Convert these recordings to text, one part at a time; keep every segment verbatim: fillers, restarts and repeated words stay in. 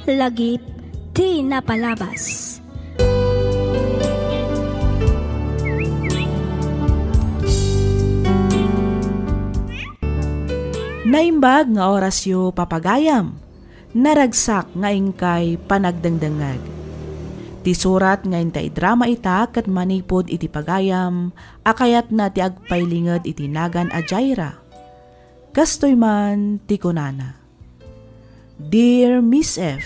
Lagip ti napalabas. Naimbag nga orasyo, papagayam. Naragsak nga inkay panagdengdengngeg. Ti surat nga inta idrama ita ket manipud iti pagayam a kayatna ti agpailinged iti nagan a Jaira. Kastoy man ti kunana, "Dear Miss F,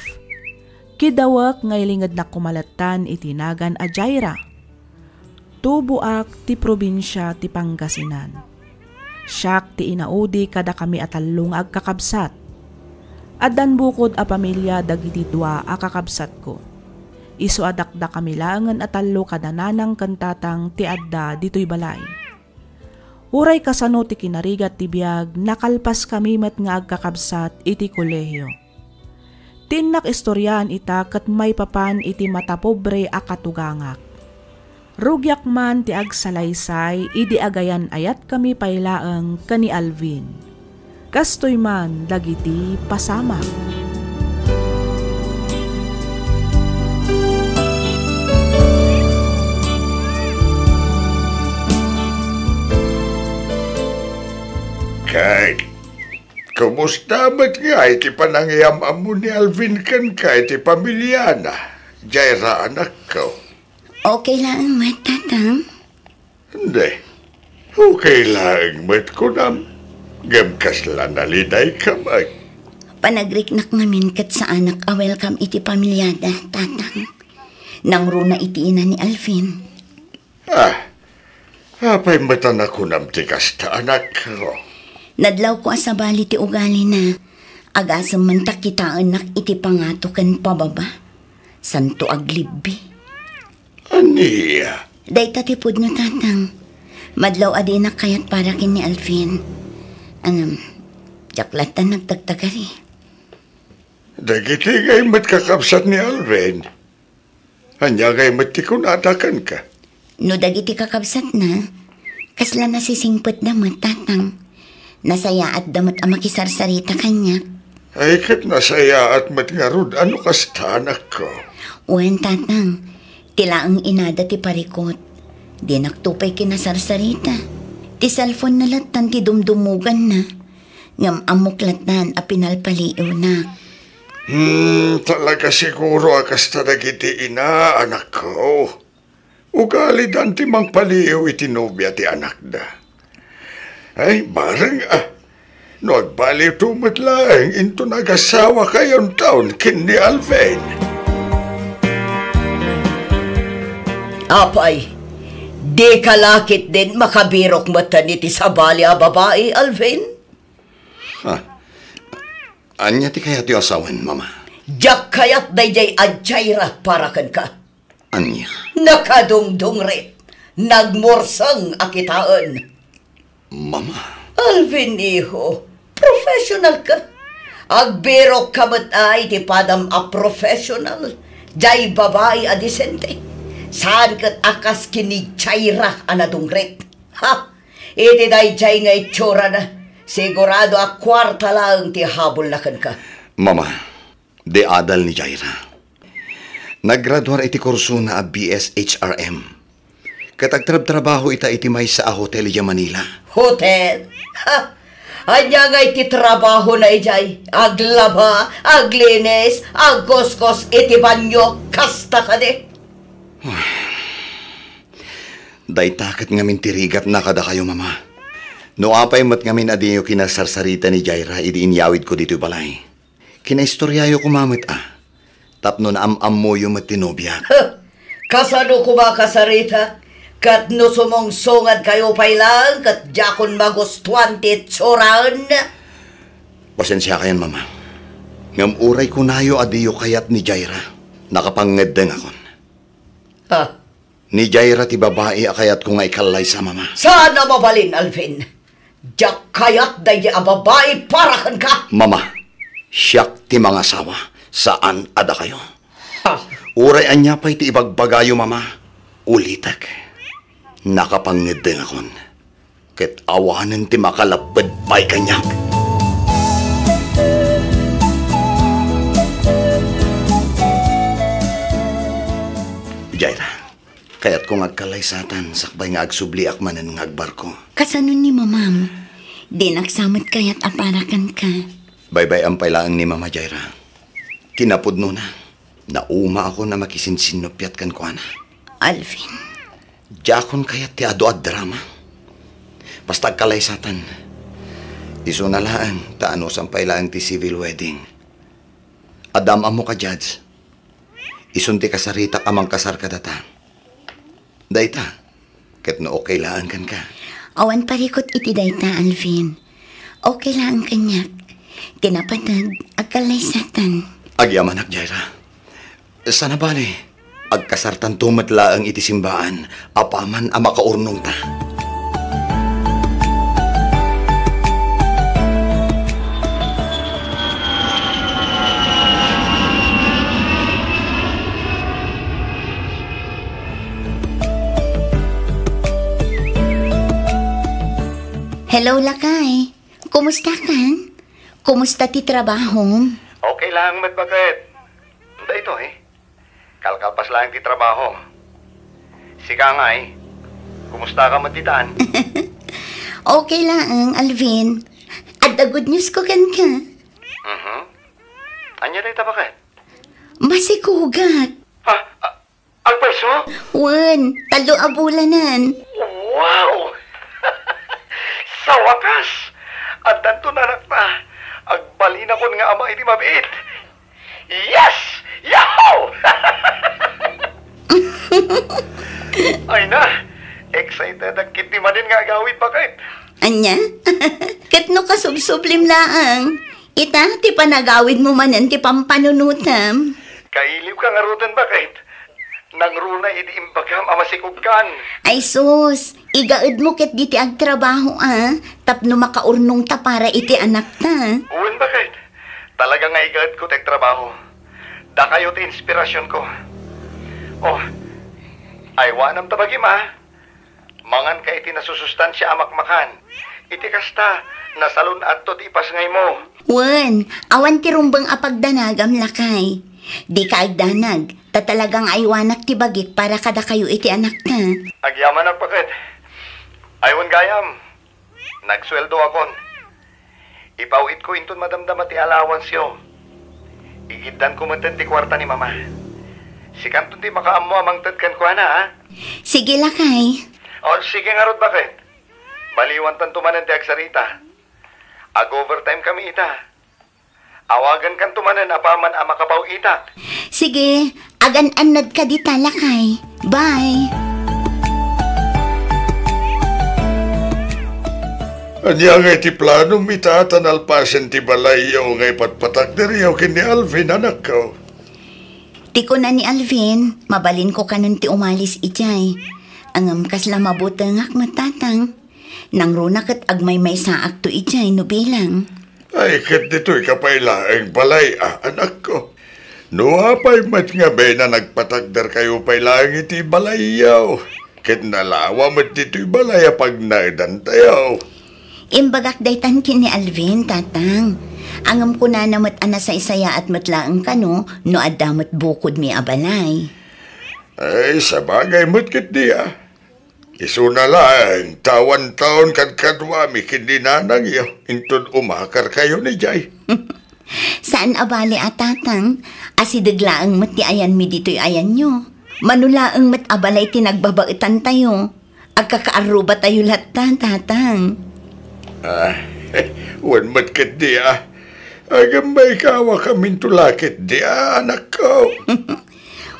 kidawek nga ilingednak koma lattan iti nagan a Jaira. Tuboak ti probinsia ti Pangasinan. Siak ti inaudi kadakami a tallo nga agkakabsat. Addan bukod a pamilia dagiti dua a kakabsatko. Isu a dakdakami laengen a tallo kada nanang ken tatang ti adda ditoy balay. Uray kasano ti kinarigat ti biag, nakalpaskami met nga agkakabsat iti kolehio. Ti innak istoriaan ita ket maipapan iti matapobre a katugangak. Rugiak man ti agsalaysay idi agayan-ayatkami pay laeng ken ni Alvin. Kastoy man dagiti pasamak." Kay, kumusta met ngay ti panangiyam-ammo ni Alvin kenka iti pamiliana, Jaira, anakko? Okay laeng met, Tatang. Hindi. Okay laeng met, kunam. Ngem kasla nalidayka met. Panagriknak ngamin ket saanak a welcome iti pamiliada, Tatang. Nangruna iti ina ni Alvin. Ah, apay met a nakunam ti kasta, anakko? Nadlawko a sabali ti ugalina. Agasem man ta kitaennak iti pangato ken pababa. Santo aglibbi. Ania? Dayta ti pudno, Tatang. Madlaw a dinak kayat para ken ni Alvin. Ngem, diak lattan nagtagtagari. Dagiti ngay met kakabsat ni Alvin. Ania ngay met ti kunada kenka? No dagiti kakabsatna, kasla nasisingpetda met, Tatang. Nasayaatda met a makisarsarita kaniak. Ay, ket nasayaat met ngarud a no kasta, anakko. Wen, Tatang. Ti laeng inada ti parikut. Dinakto pay kinasarsarita. Ti cellphone-na lattan ti dumdumuganna. Ngem ammok lattan a pinalpaliiwnak. Hmm, talaga siguro a kasta dagiti ina, anakko. Ugalidan ti mangpaliiw iti nobia ti anakda. Ay, bareng, ah, no agbaliwto met laeng inton agasawakayonton ken ni Alvin. Apay, dika la ketdin makabirok metten iti sabali a babai, Alvin? Ha? Ania ti kayatyo a sawen, Mama? Diak kayat daydiay a Jaira para kenka. Ania? Nakadungdungrit, nagmurseng a kitaen. Mama. Alvin, iho, professional ka. Agbirok ka met ay ti padam a professional. Diay babai a disente. Saan ket a kas ken ni Jaira a nadungrit. Ha? Iti daydiay nga itsurana, sigurado a kuarta laeng ti habulna kenka. Mama, di adal ni Jaira. Naggraduar iti kursona a B S H R M. Ket agtrabtrabaho ita iti maysa a hotel idiay Manila. Hotel? Ha! Ania ngay ti trabahona idiay? Aglaba, aglinis, agkuskos iti banyo, kasta kadi? Dayta ket ngamin ti rigatna kadakayo, Mama. No apay met ngamin a diyo kinasarsarita ni Jaira idi inyawidko ditoy balay, kinaistoriayo koma met a, tapno naam-ammoyo met ti nobiak. Huh! Kasano koma kasarita? Ket no sumungsungadkayo pay laeng ket diakon magustuan ti itsurana. Pasensiakayon, Mama. Ngem uray kunayo a diyo kayat ni Jaira, nakapangngeddengakon. Ha? Ni Jaira ti babai a kayatko nga ikallaysa, Mama. Saan a mabalin, Alvin. Diak kayat daydi a babai para kenka. Mama, siak ti mangasawa, saan a dakayo. Ha? Uray ania pay ti ibagbagayo, Mama, ulitek. Nakapangngeddengakon. Ket awanen ti makalapped pay kaniak. Jaira, kayatko nga agkallaysatan sakbay nga agsubliak manen nga agbarko. Kasano ni Mamam? Dinak sa met kayat a para kenka. Baybay-am pay laeng ni Mama, Jaira. Kinapudnona, naumaakon a makisinsinnuppiat kenkuana. Alvin. Diakon kayat ti adu a drama. Basta agkallaysatan. Isuna laeng ta anusam pay laeng ti civil wedding. Adda am-ammoka, Judge. Isun ti kasaritak a mangkasar kadata. Dayta, ket no okay laeng kenka. Awan parikut iti dayta, Alvin. Okay laeng kaniak. Ti napateg, agkallaysatan. Agyamanak, Jaira. Sana bale, agkasartanto met laeng iti simbaan apaman a makaurnongta. Hello, lakay. Kumusta kan? Kumusta ti trabahom? Okay laeng met, baket. Daytoy, kalkalpas laeng ti trabaho. Sika ngay, kumusta ka met ditan? Okay laeng, Alvin. Adda good news ko kenka. Mhm. Ania dayta, baket? Masikugak. Ha? A-, agpayso? Wen, tallo a bulanen. Wow! Sa wakas, addanton anakta. Agbalinakon nga ama iti mabiit. Yes! Yahoo! Ay na, excited ak iti manen nga agawid, baket. Ania? Ket no kasubsublim laeng, ita ti panagawidmo manen ti pampanunotam. Kailiwka ngaruden, baket. Nangruna idi imbagam a masikugkan. Ay sus, igaedmo ket diti agtrabaho a, tapno makaurnongta para iti anakta. Wen, baket. Talaga nga igaedko ti agtrabaho. Dakayo ti inspirasionko. Oh, aywanam ta bagim a. Manganka iti nasusustansia a makmakan. Iti kasta, nasalun-atto ti ipasngaymo. Wen, awan ti rumbeng a pagdanagam, lakay. Dika agdanag, ta talaga nga aywanak ti bagik para kadakayo iti anakta. Agyamanak, baket. Ay, wen gayam. Nagsueldoakon. Ipaw-itko inton madamdama ti allowanceyo. Igiddanko metten ti kuarta ni Mama. Sikanton ti makaammo a mangted kenkuana, a? Sige, lakay. O, sige ngarud, baket. Baliwantanto manen ti agsarita. Ag-overtime kami ita. Awagankanto manen apaman a makapaw-itak. Sige, agan-annadka dita, lakay. Bye. Ania ngay ti planom ita ta nalpasen ti balayyo nga ipatpatakderyo ken ni Alvin, anakko? Ti kuna ni Alvin, mabalinko kanon ti umalis idiay. Ngem kasla mabutengak met, tatang. Nangruna ket agmaymaysaakto idiay no bilang. Ay, ket ditoyka pay laeng balay a, anakko. No apay met nga bena nagpatakderkayo pay laeng iti balayyo, ket nalawa met ditoy balay a pagnaedantayo. Imbagak daytan ken ni Alvin, tatang. Ngem kunana met a nasaysayaat met laeng kano no adda met bukodmi a balay. Ay, sabagay met ketdi a. Isuna laeng ta awantaon kadkaduami ken ni nanangyo inton umakarkayon idiay. Saan a bale a, tatang, asideg laeng met ti ayanmi ditoy ayanyo. Mano laeng met a balay ti nagbabaetantayo. Agkakaarrubatayo latta, tatang. Ah, wen met ketdi a. Agambaykawa kaminto la ketdi a, anakko.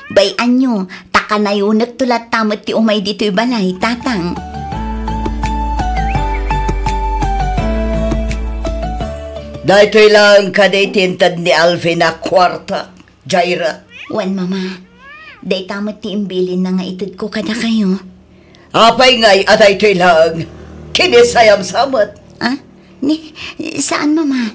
Bay-anyo, ta kanayonekto latta met ti umay ditoy balay, tatang. Daytoy laeng kadi ti inted ni Alvin a kuarta, Jaira. Wen, Mama, dayta met ti imbilinna nga itedko kadakayo. Apay ngay a daytoy laeng? Kinisayam sa met. Ah? Ni, saan, Mama.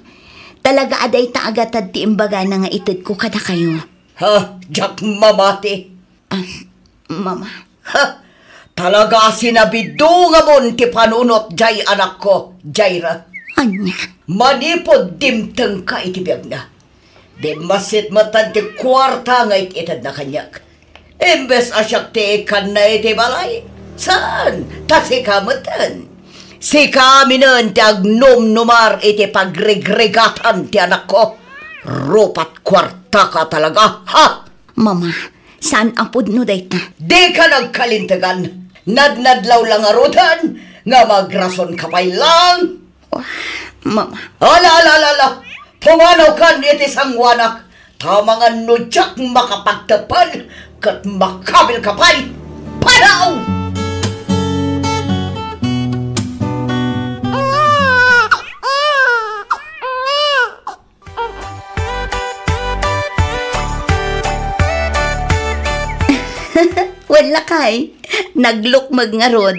Talaga a dayta a gatad ti imbagana nga itedko kadakayo. Ha? Diak mamati. Ah, Mama. Ha! Talaga a sinabidungamon ti panunot jay anakko, Jaira. Ania? Manipud dimtengka iti biagna, dimmasit metten ti kuarta nga it-itedna kaniak. Imbes a siak ti ikkanna iti balay, saan, ta sika metten. Sika minen ti agnumnumar iti pagrigrigatan ti anakko. Rupat kuartaka talaga, ha? Mama, saan a pudno dayta? Dika nagkalintegan. Nadnadlaw la ngaruden nga magrasonka pay laeng. Mama. Ala, ala, ala, ala! Pumanawkan iti sangoanak, ta mangan no diak makapagteppel ket makabilka pay. Panaw! Wen lakay, naglukmeg ngarud.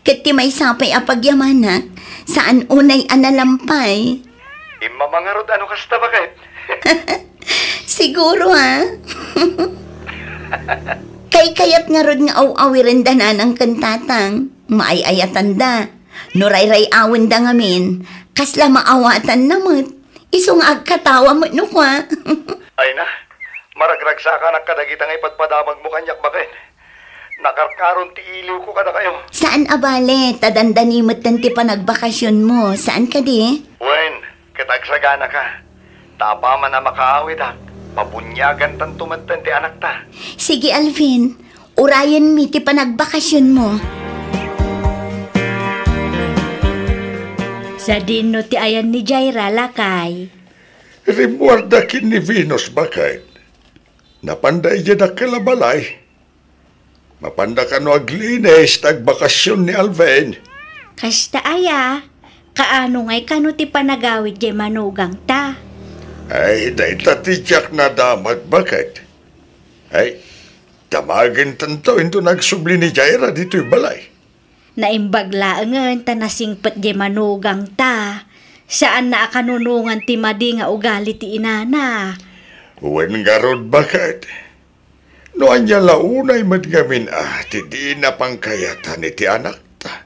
Ket ti maysa pay a pagyamanak, saan unay a nalampay. Immama ngarud a no kasta, baket? Siguro, a. Kaykayat ngarud nga aw-awirenda nanang ken tatang. Maay-ayatanda. No rayray-awenda ngamin, kasla maawatanna met. Isu nga agkatawa met no kua. Ay na, maragragsakanak kadagita nga ipadpadamagmo kaniak, baket. Nakarkaron ti iliwko kadakayo. Saan a bale, ta dandani metten ti panagbakasionmo, saan kadi? Wen, ket agsaganaka. Ta apaman a makaawidak, pabuniagantanto metten ti anakta. Sige, Alvin, urayenmi ti panagbakasionmo. Sadino ti ayan ni Jaira, lakay? Rimmuarda ken ni Venus, baket. Napanda idiay dakkel a balay. Mapanda kano aglinis ta agbakasion ni Alvin? Kasta aya, kaano ngay kano ti panagawid diay manugangta? Ay, dayta ti diak nadamag, baket. Ay, damagentanto inton agsubli ni Jaira ditoy balay. Naimbag laengen ta nasingpet diay manugangta. Saanna a kanunongan ti madi nga ugali ti inana. Wen ngarud, baket. No ania la unay met ngamin a ti dina pangkayatan iti anakta.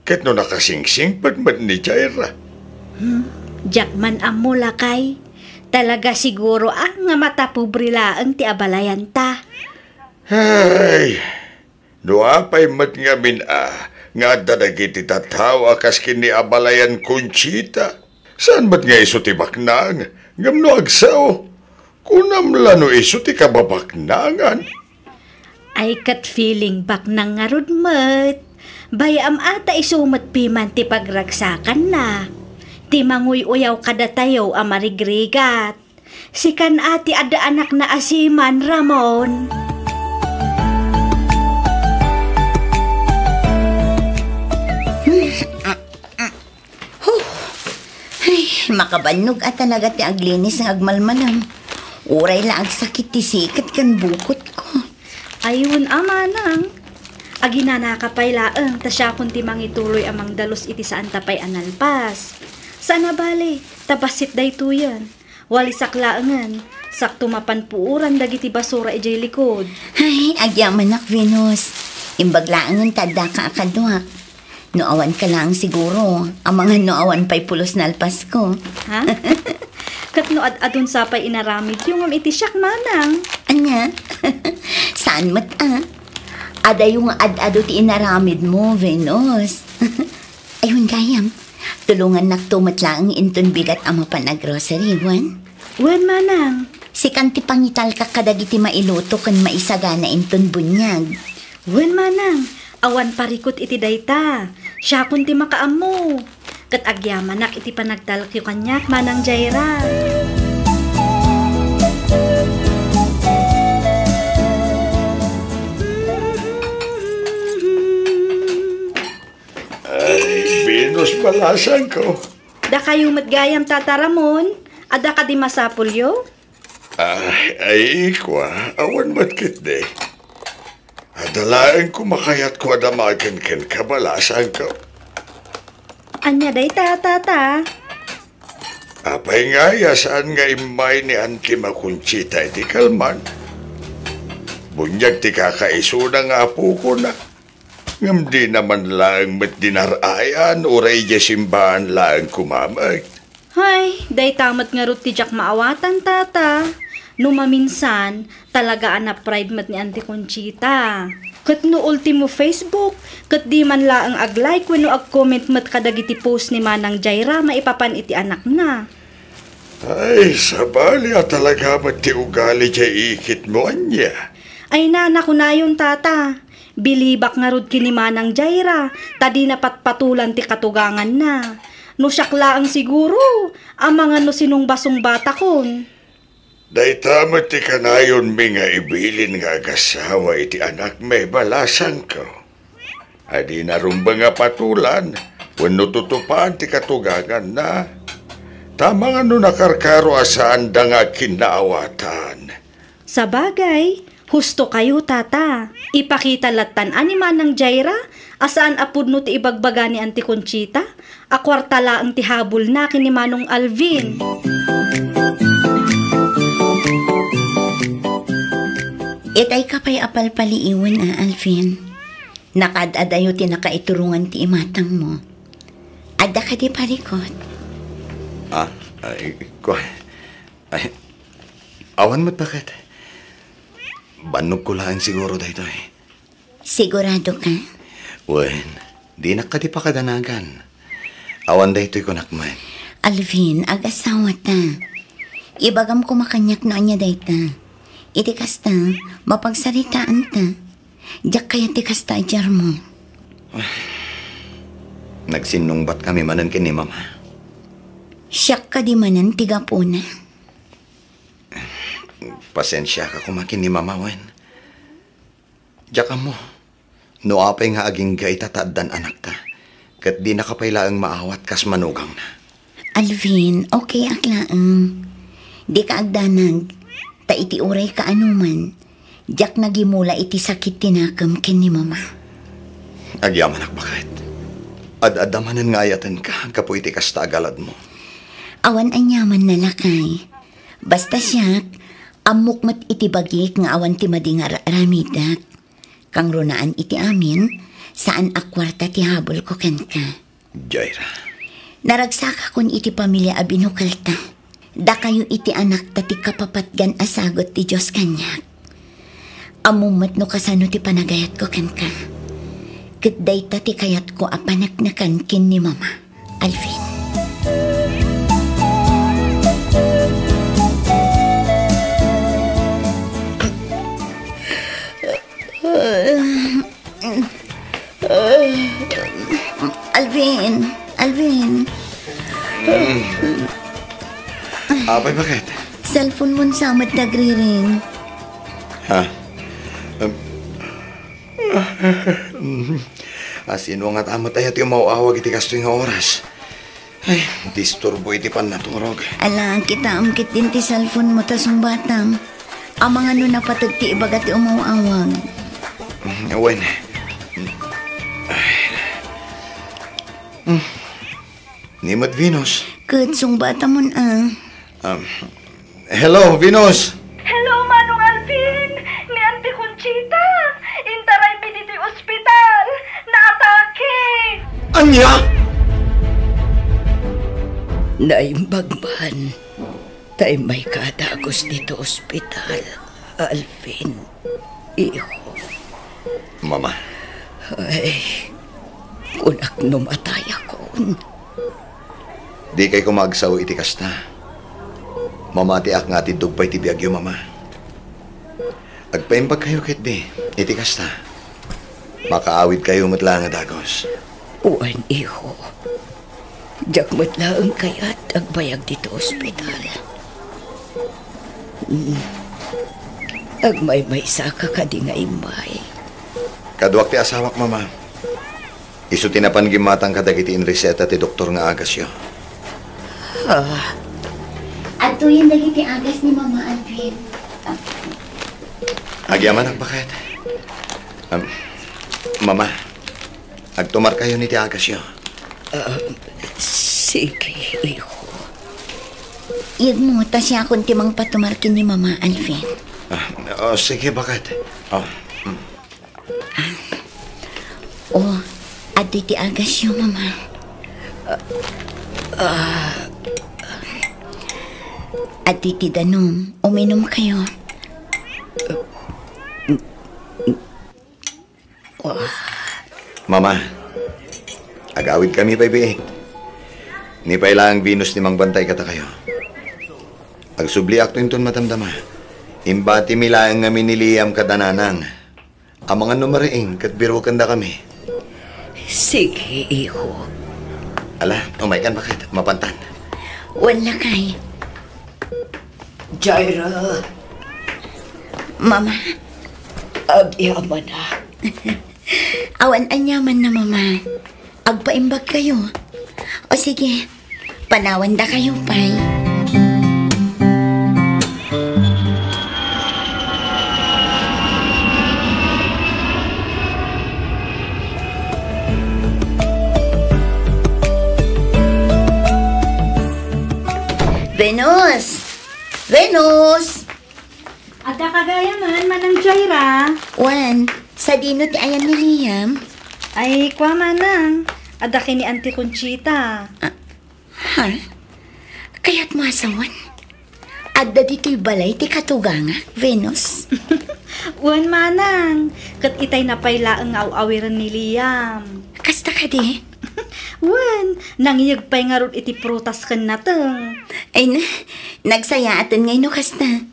Ket no nakasingsingpet met ni Jaira. Hmm, diak man ammo, lakay. Talaga siguro a nga matapobre laeng ti abalayanta. Ay, no apay met ngamin a nga adda dagiti tattao a kas ken ni abalayan Conchita. Saan met nga isu ti baknang, ngem no agsao, kunam la no isu ti kababaknangan. Ay, ket feeling baknang ngarud met. Bay-am a ta isu met piman ti pagragsakanna. Ti manguy-uyaw kadatayo a marigrigat. Sikan a ti adda anakna a siman, Ramon. Huh. Ay, makabannog a talaga ti aglinis nga agmalmalam. Uray la agsakit ti siket ken bukotko. Ay, wen a, manang. Aginanaka pay laeng, ta siakon ti mangituloy a mangdalus iti saanta pay a nalpas. Saan a bale, ta bassit daytoyen. Walisak laengen, sakto mapan puoran dagiti basura idiay likod. Ay, agyamanak, Venus. Imbag laengen ta addaka a kaduak. No awanka laeng siguro, amangan no awan pay pulos nalpasko. Ha? Ket no ad-adun sa pay inaramidyo ngem iti siak, manang? Ania? Saan met a? Adayo nga ad-adu ti inaramidmo, Venus. Ayun gayam. Tulongannakto met laeng inton bigat a mapan a grocery, wen? Wen, manang. Sikan ti pangitalka kadagiti mailuto ken maisagana inton buniag. Wen, manang. Awan parikut iti dayta. Siakon ti makaammo. Ket agyamanak iti panagtalekyo kaniak, Manang Jaira. Ay, Venus, balasangko. Dakayo met gayam, Tata Ramon. Adda kadi masapulyo? Ay, ay, kua, awan met ketdi. Adda laeng kumakayatko a damagen kenka, balasangko. Ania dayta, Tata? Apay nga aya saan nga immay ni Anti Makunchita iti kalman? Buniag ti kakaisuna nga apokona. Ngem dina man laeng met dinar-ayan, uray idiay simbaan laeng koma met. Hay, dayta met ngarud ti diak maawatan, Tata. No maminsan, talaga a na-pride met ni Auntie Conchita. Ket no ultimo Facebook, ket di man laeng ag-like wenno ag-comment met kadagiti post ni Manang Jaira maipapan iti anakna. Ay, sabali a talaga met ti ugali diay ikitmo, ania? Ay, nana, kunayon, tata. Bilibak ngarud ken ni Manang Jaira, ta dina patpatulan ti katuganganna. No siak laeng siguro, amangan no sinungbasungbatakon. Dayta met ti kanayonmi nga ibilin nga agasawa iti anakmi, balasangko. A dina rumbeng a patulan wenno tutupaen ti katuganganna. Ta amangan no nakarkaro a saanda nga agkinnaawatan. Sabagay, husto kayo, tata. Ipakita lattan a ni Manang Jaira a saan a pudno ti ibagbaga ni Auntie Conchita a kuarta laeng ti habulna ken ni Manong Alvin. Itay ka pay a palpaliiwen a, Alvin. Nakaad-adayo ti nakaiturongan ti imatangmo. Adda kadi parikut? Ah, ay, kua-, ay, awan met, baket. Bannogko laeng siguro daytoy. Sigurado ka? Wen, dinak kadi pakadanagan. Awan daytoy kunak met. Alvin, agasawata. Ibagam koma kaniak no ania dayta. Iti kasta, mapagsaritaanta. Diak kayat ti kasta a diarmo. Nagsinnungbat kami manen ken ni Mama. Siak kadi manen ti gapuna? Pasensiaka koma ken ni Mama, wen. Diak ammo no apay nga agingga ita ta addan anakta, ket dinaka pay laeng maawat kas manugangna. Alvin, okay ak laeng. Dika agdanag, ta iti uray kaanuman, diak nagimula iti sakit ti nakem ken ni Mama. Agyamanak, baket. Ad-adda manen nga ayatenka gapu iti kasta a galadmo. Awan aniamanna, lakay. Basta siak, ammok met iti bagik nga awan ti madi nga ar-aramidek. Kangrunaan iti amin, saan a kuarta ti habulko kenka. Jaira. Naragsakakon iti pamilia a binukelta. Dakayo iti anakta ti kapapatgan a sagut ti Dios kaniak. Ammom met no kasano ti panagayatko kenka. Ket dayta ti kayatko a paneknekan ken ni Mama. Alvin. Alvin, Alvin. Apay, baket? Cellphone mon sa met nagriring. Ha? Um, a, sino nga ta met aya ti umaw-awag iti kastoy nga oras? Ay, disturbo iti pannaturog. Ala, kitaem ketdin ti cellphone mo ta sungbatam. Amangan no napateg ti ibaga ti umaw-awag. Mm, wen. Ay. Mm. Ni met Venus. Ket sungbatamon a. Um, Hello, Venus! Hello, Manong Alvin! Ni Auntie Conchita! Intaraymi ditoy ospital! Naatake! Ania? Naimbag man, ta immayka a dagus ditoy ospital, Alvin. Iho. Mama. Ay, kunak no matayakon. Dikay koma agsao iti kasta. Mamatiak nga atiddog pay ti biagyo, Mama. Agpaimbagkayo ketdi iti kasta. Makaawidkayo met laeng a dagus. Wen, iho. Diak met laeng kayat agbayag ditoy ospital. Mm. Agmaymaysaka kadi nga immay? Kaduak ti asawak, Mama. Isu ti napan gimmatang kadagiti inreseta ti doktor nga agasyo. Ah. Adtoyen dagiti agas ni Mama Alvin. Agyamanak, baket. Um, Mama, agtumarkayon iti agasyo. Ah, sige, iho. Iyegmo, ta siakon ti mangpatumar ken ni Mama Alvin. Ah, oh, sige, baket. Oh, mm. Ah. Oh, adtoy ti agasyo, Mama. Ah, ah. Adda ti danum, uminumkayo. Mama, agawidkami pay biit. Ni pay laeng Venus ti mangbantay kadakayo. Agsubliakto inton madamdama. Imbatimi laeng ngamin ni Liam kada nanang. Amangan no mariing ket birukendakami. Sige, iho. Ala, umaykan, baket. Mapantan. Wen, lakay. Jaira. Mama. Agyamanak. Awan aniamanna, Mama. Agpaimbagkayo. O sige, panawandakayo pay. Venus! Venus! Adda ka gayamen, Manang Jaira? Wen, sadino ti ayan ni Liam? Ay, kua, Manang. Adda ken ni Auntie Conchita. Ah, ha? Kayatmo a sawen? Adda ditoy balay ti katugangak, Venus? Wen, Manang. Ket itay na pay laeng nga aw-awiren ni Liam. Kasta kadi? Wen, nangiyeg pay ngarud iti prutas ken nateng. Ay na, nagsayaaten ngay no kasta.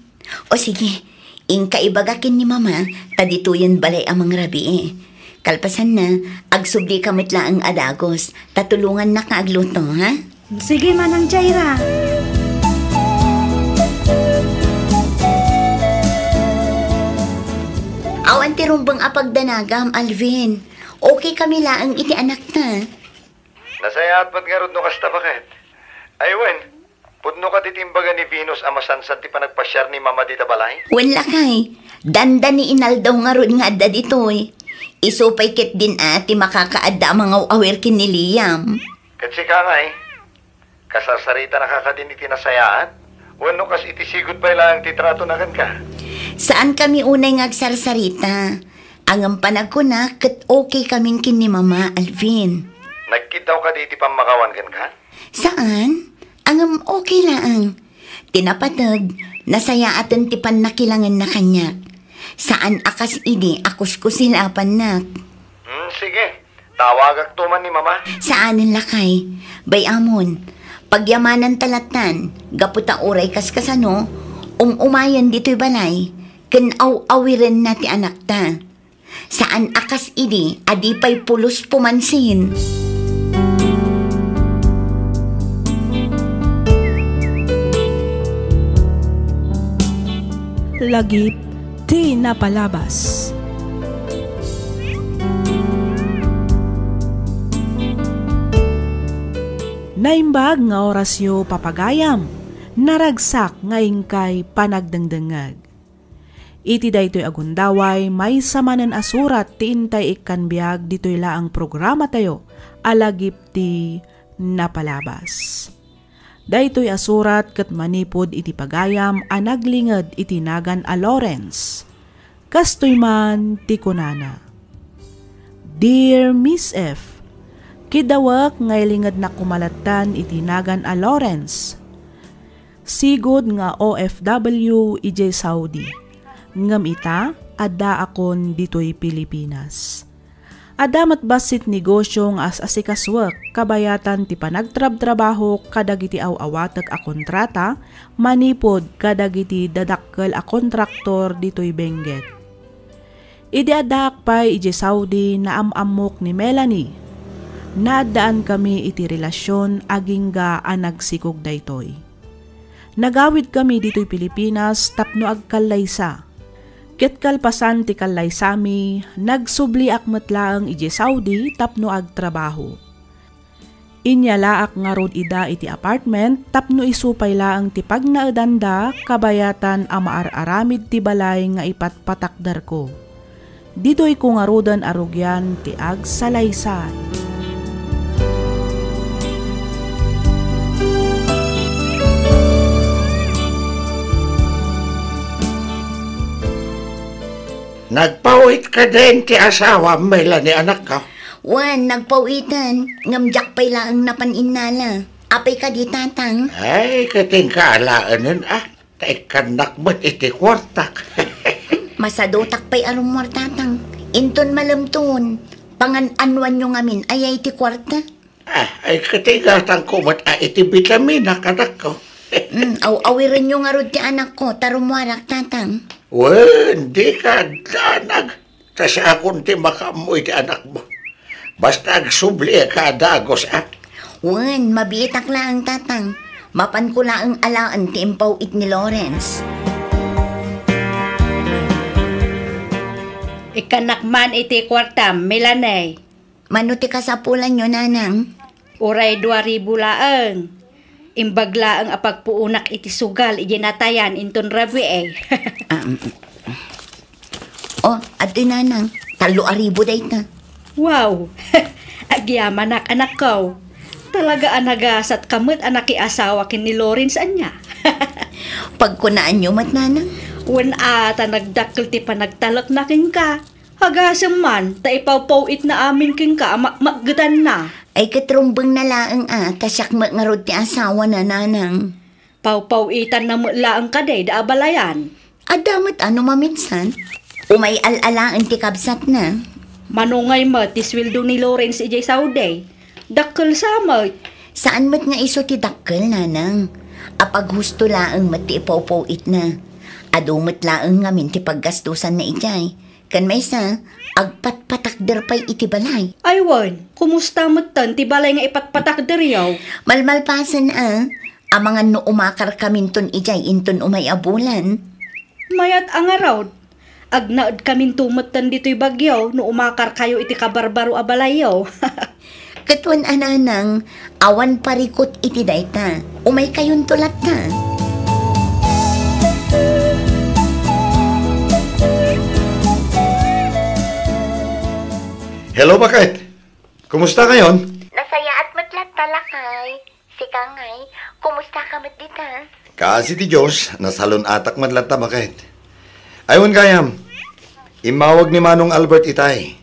O sige, inka ibaga ken ni Mama ta ditoyen balay a mangrabii. Kalpasanna, agsubli ka met laeng a dagus, ta tulongannak nga agluto, ha? Sige, Manang Jaira. Awan ti rumbeng a pagdanagam, Alvin. Okay kami laeng iti anakta. Nasayaat met ngarud no kasta, baket. Ay wen, pudno kadi ti imbaga ni Venus a masansan ti panagpasiar ni Mama dita balay? Wen lakay, dandani inaldaw ngarud nga adda ditoy. Isu pay ketdin a ti makakaadda a mangaw-awir ken ni Liam. Ket sika ngay, kasarsaritanaka kadin iti nasayaat? Wenno kas iti sigud pay laeng ti tratona kenka? Saan kami unay nga agsarsarita. Ngem panagkuna ket okay kamin ken ni Mama, Alvin. Nagkiddaw kadi iti pammakawan kenka? Saan? Ngem okay laeng. Ti napateg, nasayaaten ti pannakilangenna kaniak. Saan a kas idi a kuskusilapannak. Hmm, sige. Tawagakto man ni Mama. Saanen lakay. Bay-amon. Pagyamananta lattan, gapu ta uray kaskasano, um-umayen ditoy balay, ken aw-awirenna ti anakta. Saan a kas idi a di pay pulos pumansin. Lagip ti napalabas. Naimbag nga orasyo, papagayam, naragsak nga inkay panagdengdengngeg. Iti daytoy a gundaway, maysa manen a surat ti intay ikkan biag ditoy laeng programatayo a Lagip ti Napalabas. Daytoy a surat ket manipud iti pagayam a naglinged iti nagan a Lawrence. Kastoy man ti kunana, "Dear Miss F, kidawek nga ilingednak koma lattan iti nagan a Lawrence. Sigud nga O F W idiay Saudi. Ngem ita, addaakon ditoy Pilipinas. Adda met bassit negosio nga as-asikasuek kabayatan ti panagtrabtrabahok kadagiti aw-awatek a kontrata manipud kadagiti dadakkel a kontraktor ditoy Benguet. Idi addaak pay idiay Saudi, naam-ammok ni Melanie. Naaddaankami iti relasion agingga a nagsikog daytoy. Nagawidkami ditoy Pilipinas tapno agkallaysa. Ket kalpasan ti kallaysami, nagsubliak met laeng idiay Saudi tapno agtrabaho. Inyalaak ngarud ida iti apartment tapno isu pay laeng ti pagnaedanda kabayatan a maar-aramid ti balay nga ipatpatakderko. Ditoyko ngaruden a rugian ti agsalaysay." Nagpawit kadin ti asawam, Melanie, anakko? Wen, nagpawiten, ngem diak pay laeng napan innala. Apay kadi, Tatang? Ay, ket inka alaenen, a. Ta ikkannak met iti kuartak. Masadutak pay a rummuar, Tatang. Inton malemton, pangan-anuanyo ngamin aya iti kuarta. Ah, ay, ket igatangko met a iti bitamina kadakko. Mm, aw-awirenyo ngarud ti anakko, ta rummuarak, Tatang. Wen, dika agdanag. Ta siakon ti makaammo iti anakmo. Basta agsubli ka a dagus, a. Wen, mabiitak laeng, Tatang. Mapanko laeng alaen ti impaw-it ni Lawrence. Ikkannak man iti kuartam, Melanie. Mano ti kasapulanyo, Nanang? Uray dua ribu laeng. Imbag laeng a pagpuonak iti sugal idiay natayan inton rabii. Ah, mm. Oh, adtoy, Nanang. Tallo a ribu dayta. Wow! Agyamanak, anakko. Talaga a nagasat ka met a nakiasawa ken ni Lawrence, ania? Pagkunaanyo met, Nanang? Wen a, ta nagdakkel ti panagtalekna kenka. Agasem man, ta ipawpaw-itna amin kenka a makmakgetanna. Ay, ket rumbengna laeng a, ta siak met ngarud ti asawana, Nanang. Pawpaw-itanna met laeng kadi da a balayan. Adda met a no maminsan. Umay al-alaen ti kabsatna. Mano ngay met ti sueldo ni Lawrence idiay Saudi? Dakkel sa met. Saan met nga isu ti dakkel, Nanang. Apaghusto laeng met ti ipawpaw-itna. Adu met laeng ngamin ti paggastusanna idiay. Ken maysa, agpatpatakder pay iti balay. Ay wen, kumusta metten ti balay nga ipatpatakderyo? Malmalpasen a, amangan no umakarkaminton idiay inton umay a bulan. Mayat a ngarud, agnaedkaminto metten ditoy bagyo no umakarkayo iti kabarbaro a balayyo. Ket wen a, Nanang, awan parikut iti dayta. Umaykayonto latta. Hello, baket. Kumusta kayon? Nasayaat met latta, lakay. Sika ngay, kumusta ka met dita? Kaasi ti Dios, nasalun-atak met latta, baket. Ay, wen gayam, immawag ni Manong Albert itay.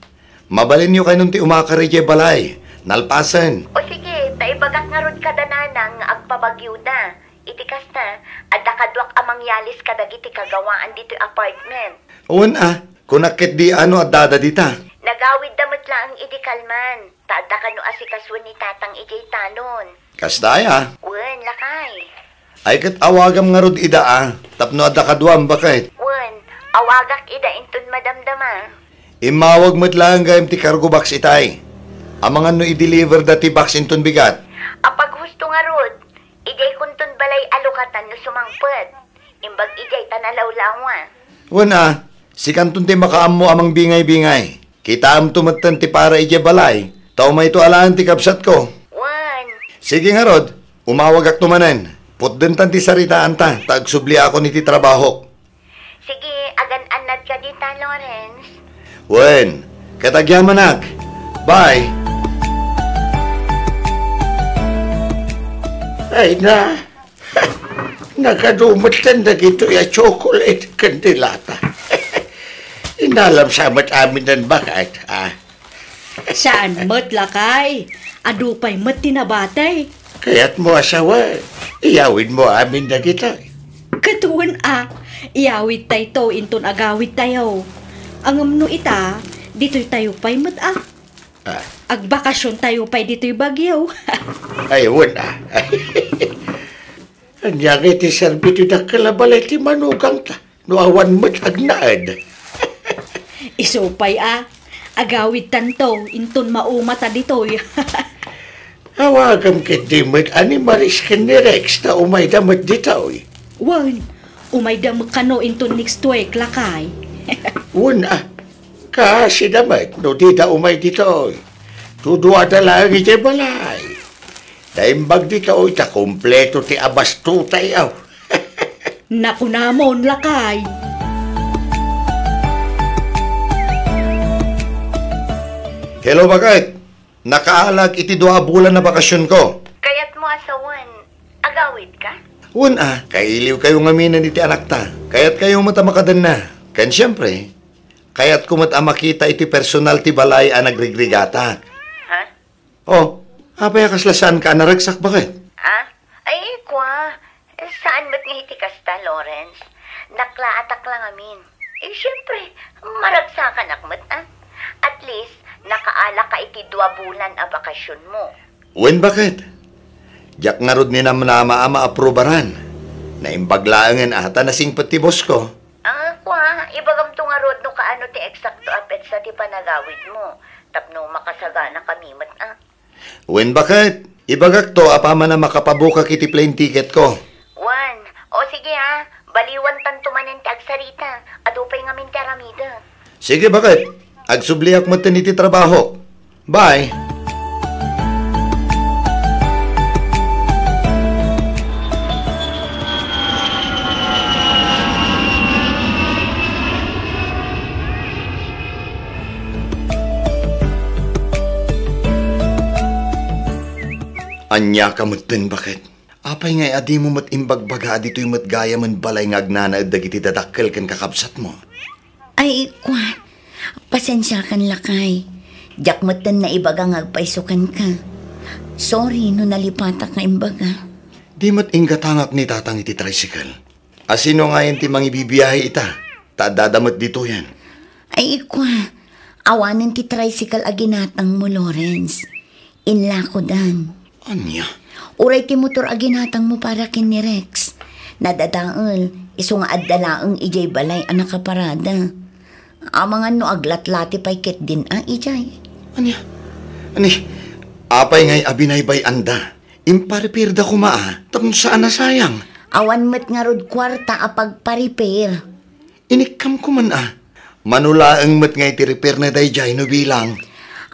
Mabalinyo kaynon ti umakar idiay balay. Nalpasen. O sige, ta ibagak ngarud kada nanang nga agpabagyoda. Iti kasta, adda kaduak a mangyalis kadagiti kagawaan ditoy apartment. Wen a, kunak ketdi a no addada dita. Nagawidda met laeng idi kalman, ta adda kano asikasoen ni tatang idiay talon. Kasta aya? Wen, lakay. Ay, ket awagam ngarud ida a, tapno adda kaduam, baket. Wen, awagak ida inton madamdama. Immawag met laeng gayam ti cargo box itay. Amangan no i-deliver da ti box inton bigat. Apaghusto ngarud, idiay kunton balay a lukatan no sumangpet. Imbag idiay ta nalawlawa. Wen a, sikanton ti makaammo a mangbingay-bingay. Kitaamto metten ti para idiay balay, ta umayto alaen ti kabsatko. Wen. Sige ngarud, umawagakto manen. Putdentan ti saritaanta, ta agsubliakon iti trabahok. Sige, agan-annadka dita, Lawrence. Wen, ket agyamanak. Bye. Ay na, nagadu metten dagitoy a chocolate ken ti lata. Inalam sa met amin, baket, a. Saan met, lakay? Adu pay met ti nabati. Kayatmo a sawen, iyawidmo amin dagitoy. Ket wen a, iyawidtayto inton agawidtayo. Ngem no ita, ditoytayo pay met a. Ah. Agbakasiontayo pay ditoy Baguio. Ay, wen a. Ania ngay ti serbi ti dakkel a balay ti manugangta no awan met agnaed? Isu pay a, agawidtanto inton maumata ditoy. Awagam ketdi met a ni Maris ken ni Rex ta umayda met ditoy. Wen, umayda met kano inton next week, lakay. Wen a, kaasida met no dida umay ditoy. Duduada laeng idiay balay. Naimbag ditoy ta kompleto ti abastutayo. Nakunamon, lakay. Hello, baket. Nakaalag iti dua a bulan a bakasionko. Kayatmo a sawen, agawidka? Wen a, kailiwkayo ngaminen iti anakta. Kayatkayo met a makadenna. Ken siempre, kayatko met a makita iti personal ti balay a nagrigrigatak. Ha? Oh, apay a kasla saanka a naragsak, baket? Saan met nga iti kasta, Lawrence. Naklaatak la ngamin. Eh, siyempre, maragsakanak met, ah. At least, nakaalaka iti dua bulan a bakasionmo. Wen, baket? Diak ngarud ninamnama a maaprubaran. Naimbag laengen a ta nasingpet ti boss ko. Ah, kua, ibagamto ngarud no kaano ti eksakto a petsa ti panagawidmo, tapno makasagana kami met, ah. Wen, baket? Ibagakto apaman a makapabukak iti plane ticket ko. Wen, o sige, ah, baliwantanto manen ti agsarita. Adu pay ngamin ti aramidek. Sige, baket? Agsubliak metten iti trabaho. Bye. Ania ka metten, baket? Apay ngay a dimo met imbagbaga a ditoy met gayamen balay nga agnanaed dagiti dadakkel ken kakabsatmo? Ay, kua, pasensiakan, lakay. Diak metten naibaga nga agpayso kenka. Sorry no nalipatak nga imbaga. Di met inggatangak ni Tatang iti tricycle. A sino ngayen ti mangibibiahe ita? Ta addada met ditoyen. Ay, kua, awanen ti tricycle a ginatangmo, Lawrence. Inlakodan. Ania? Uray ti motor a ginatangmo para ken ni Rex. Nadadael, isu nga adda laeng idiay balay a nakaparada. Amangan no aglatlati pay ketdin a idiay. Ania? Ani, apay ngay a binaybay-anda? Imparipirda koma a, tapno saan a sayang. Awan met ngarud kuarta a pagparipir. Inikkamko man a. Mano laeng met nga iti repair na daydiay no bilang.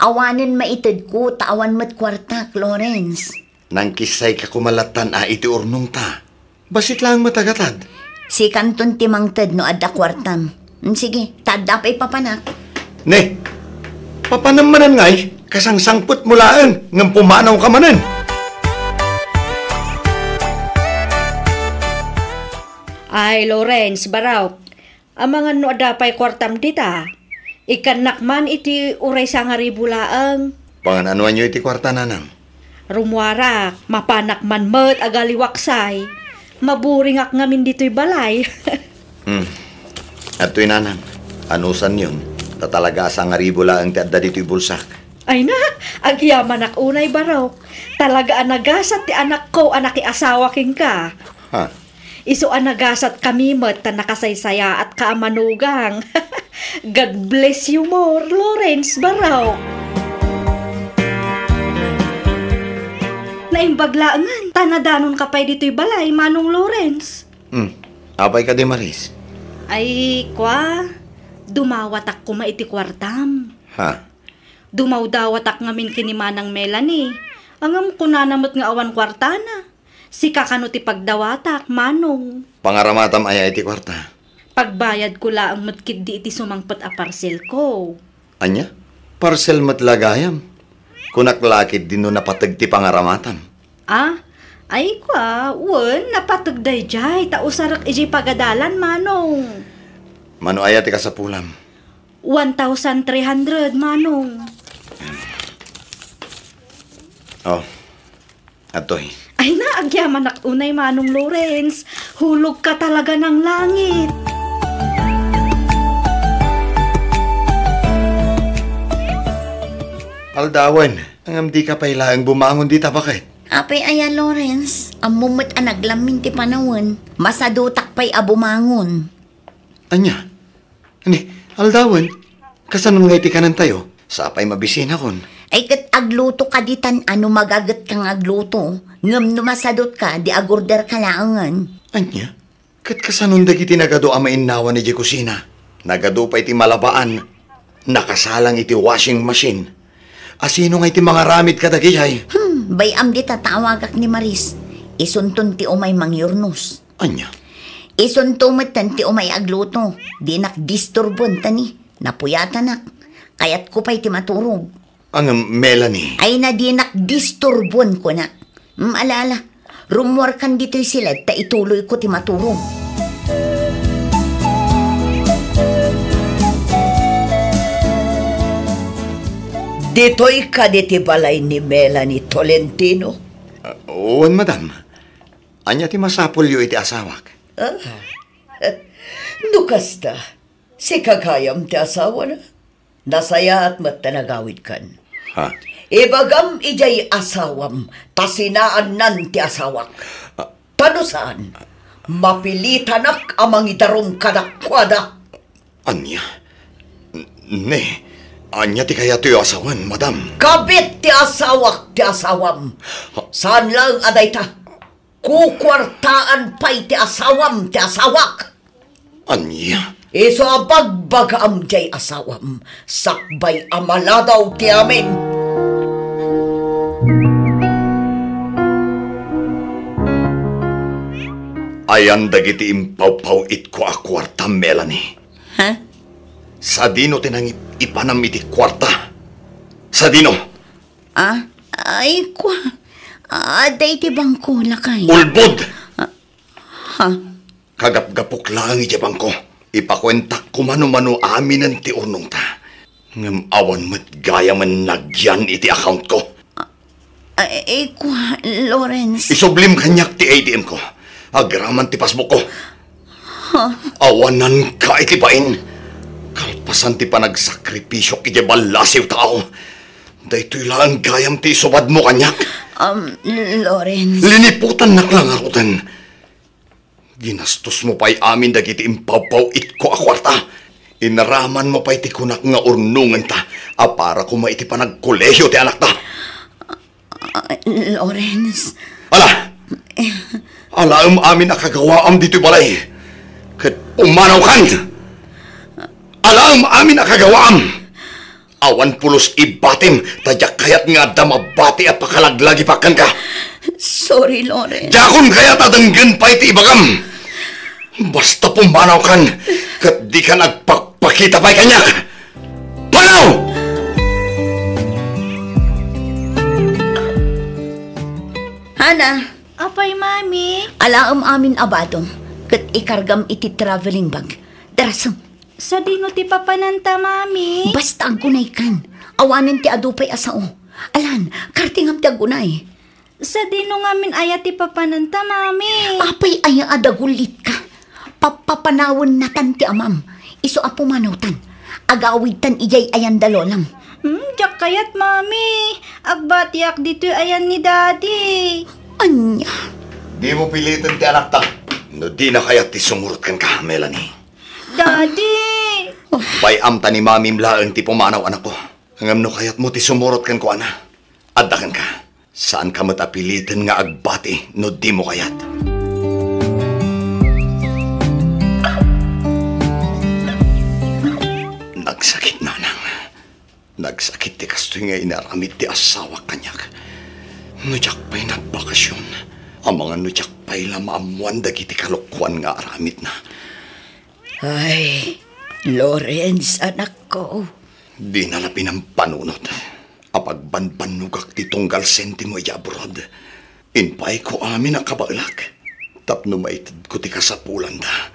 Awanen maitedko ta awan met kuartak, Lawrence. Nangkissayka koma lattan a iti urnongta. Bassit laeng met a gatad. Sikanton ti mangted no adda kuartam. Mm, sige, ta adda pay papanak. Ne, papanam manen ngay, kasangsangpetmo laeng, ngem pumanawka manen. Ay, Lawrence, Barok, amangan no adda pay kuartam dita. Ikkannak man iti uray sangaribu laeng. Pangan-anuanyo iti kuarta, nanang? Rummuarak, mapanak man met agaliwaksay. Maburingak ngamin ditoy balay. Hmm. Adtoy, nanang. Anusanyon, ta talaga a sangaribu laeng ti adda ditoy bulsak. Ay na, agyamanak unay, Barok. Talaga a nagasat ti anakko a nakiasawa kenka. Ha? Isu a nagasatkami met ta nakasaysayaatka a manugang. God bless you more, Lawrence, Barok. Naimbag laengen ta nadanonka pay ditoy balay, Manong Lawrence. Hmm. Apay kadi, Maris? Ay, kua, dumawatak koma iti kuartam. Ha? Dumawdawatak ngamin ken ni Manang Melanie. Ngem kunana met nga awan kuartana. Sika kano ti pagdawatak, Manong. Pangaramatam aya iti kuarta? Pagbayadko laeng met ketdi iti sumangpet a parcelko. Ania? Parcel met la gayam? Kunak la ketdi no napateg ti pangaramatam. Ah? Ay, kua, wen, napateg daydiay, ta usarek idiay pagadalan, Manong. Mano aya ti kasapulam? One thousand three hundred, Manong. Oh, atoy. Ay na, agyamanak unay, Manong Lawrence. Hulog ka talaga ng langit. Aldawen, ngem di ka pay laeng bumangon dita, baket? Apay aya, Lawrence? Ammom met a naglammin ti panawen. Masadutak pay a bumangon. Ania? Ni, aldawen, kasanon nga iti kanentayo? Sapay mabisinakon. Ay, ket agluto ka ditan a no magaget ka nga agluto. Ngem no masadut ka, di agorder ka laengen. Ania? Ket kasanon dagiti nagadu a mainnawan idiay kusina? Nagadu pay ti malabaan, nakasalang iti washing machine. A sino nga iti mangaramid kadagijay? Hmm, bay-am dita ta awagak ni Maris. Isunton ti umay mangyurnos. Ania? Isunto metten ti umay agluto. Dinak disturbon ta ni, napuyatanak. Kayatko pay ti maturog. Ngem, Melanie. Ay na, dinak disturbon, kunak. Mm, ala, ala. Rummuarkan ditoy siled ta ituloyko ti maturog. Ditoy kadi ti balay ni Melanie Tolentino? Ah, wen, madam. Ania ti masapulyo iti asawak? Ah, no kasta, sika gayam ti asawana. Nasayaat met ta nagawidkan. Ha? Ibagam idiay asawam ta sinaannan ti asawak. Ah. Ta no saan, mapilitanak a mangidarum kadakuada. Ania? N-, ne, ania ti kayatyo a sawen, madam? Kabit ti asawak ti asawam. Ha? Saan laeng a dayta. Kukuartaan pay ti asawam ti asawak. Ania? Isu a bagbagaam diay asawam, sakbay a maladaw ti amin. Ayan dagiti impawpaw-itko a kuarta, Melanie. Ha? Sadino ti nangip-ipanam iti kuarta? Sadino? Ah, ay, kua. Adda iti bangko, lakay. Ulbod! Ah, ha? Kagapgapok laeng idiay bangko. Ipakuentak koma no mano aminen ti urnongta. Ngem awan met gayamen nagyan iti accountko. Ah, ay, kua, Lawrence. Isublim kaniak ti A T M ko. Agraman ti passbookko. Ha? Awananka iti bain. Kalpasan ti panagsakripisio iti ballasiw tao. Daytoy laeng gayam ti isubadmo kaniak. Um, Lawrence. Liniputannak la ngaruden. Ginastosmo pay amin dagiti impawpaw-itko a kuarta. Inaramanmo pay ti kunak nga urnongenta a para koma iti panagkolehio ti anakta. Ah, Lawrence. Ala! Alaem amin a kagawaam ditoy balay. Ket pumanawkan! Alaem amin a kagawaam! Awan pulos ibatim, ta diak kayat nga adda mabati a pakalaglagipak kenka. Sorry, Lawrence. Diakon kayat a denggen pay ti ibagam. Basta pumanawkan, ket dikan agpakpakita pay kaniak. Panaw! Hana. Apay, Mami? Alaem amin a badom, ket ikargam iti traveling bag. Darasem. Sadino ti papananta, Mami? Basta aggunaykan. Awanen ti adu pay a sao. Alan, kartingam ti aggunay. Sadino ngamin aya ti papananta, Mami? Apay aya a dagulitka? Pappapanawennatan ti amam. Isu a pumanawtan. Agawidtan idiay ayan da lolam. Hmm, diak kayat, Mami. Agbatiak ditoy ayan ni Daddy. Ania? Dimo piliten ti anakta. No dina kayat ti sumurot kenka, Melanie. Daddy! Bay-am ta ni Mamim laeng ti pumanaw, anakko. Ngem no kayatmo ti sumurot kenkuana, adda kenka. Saanka met a piliten nga agbati no dimo kayat. Nagsakit, nanang. Nagsakit ti kastoy nga inaramid ti asawak kaniak. No diak pay nagbakasyon, amangan no diak pay la maammoan dagiti kalokuan nga aramidna. Ay, Lawrence, anakko. Dina la pinampanunot a pagbanbannogak ti tunggal sentimo idiay abroad. Inpaayko amin a kabaelak tapno maitedko ti kasapulanda,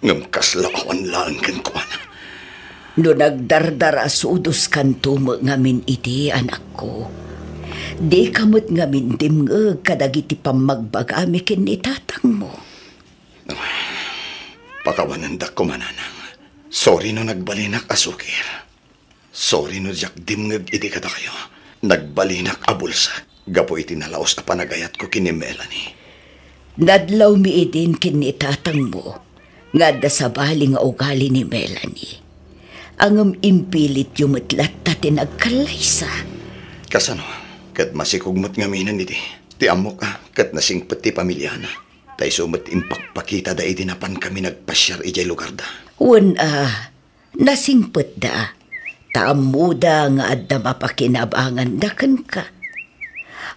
ngem kasla awan laeng kenkuana. No nagdardarasudos kanto met ngamin iti, anakko, dika met ngamin dimngeg kadagiti pammagbagami ken ni tatangmo. Pakawanendak koma, nanang. Sorry no nagbalinak a sukir. Sorry no diak dimngeg iti kadakayo. Nagbalinak a bulsak gapu iti nalaus a panagayatko ken ni Melanie. Nadlawmi idin ken ni tatangmo nga adda sabali nga ugali ni Melanie. Ngem impilityo met latta ti nagkallaysa. Kasano? Ket masikog met ngaminen idi. Ti ammok a ket nasingpet ti pamiliana. Ta isu met impakpakitada idi napankami nagpasiar idiay lugarda. Wen a, nasingpetda, ta ammoda nga adda mapakinabanganda kenka.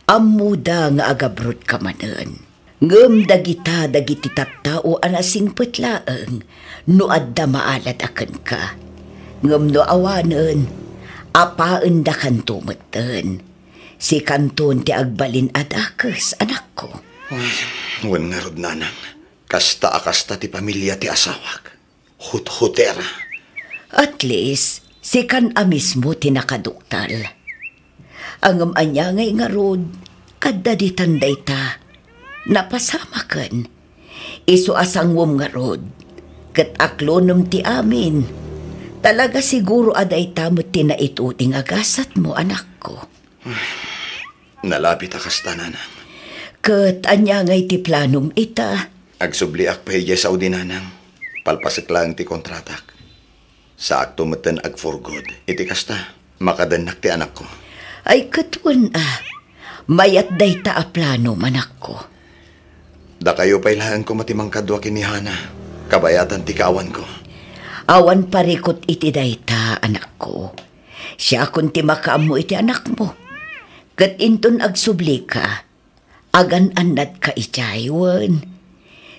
Ammoda nga agabrodka manen. Ngem dagita dagiti tattao a nasingpet laeng no adda maalada kenka. Ngem no awanen, apaendakanto metten. Sikanton ti agbalin a dakes, anakko. Ay, wen ngarud, nanang. Kasta a kasta ti pamilia ti asawak. Huthutera. At least, sikan a mismo ti nakaduktal. Ngem ania ngay ngarud, adda ditan dayta. Napasamaken. Isu a sanguem ngarud, ket aklonem ti amin. Talaga siguro a dayta met ti naitudi nga gasatmo, anakko. Nalabit a kasta, nanang. Ket ania ngay ti planom ita? Agsubliak pay idiay Saudi, nanang. Palpasek laeng ti kontratak. Saakto metten ag-for good. Iti kasta, makadennak ti anakko. Ay, ket wen a. Mayat dayta a plano, anakko. Dakayo pay laeng koma ti mangkadua ken ni Hana. Kabayatan ti kaawanko. Awan parikut iti dayta, anakko. Siakon ti makaammo iti anakmo. Ket inton agsublika, agan-annadka idiay wen.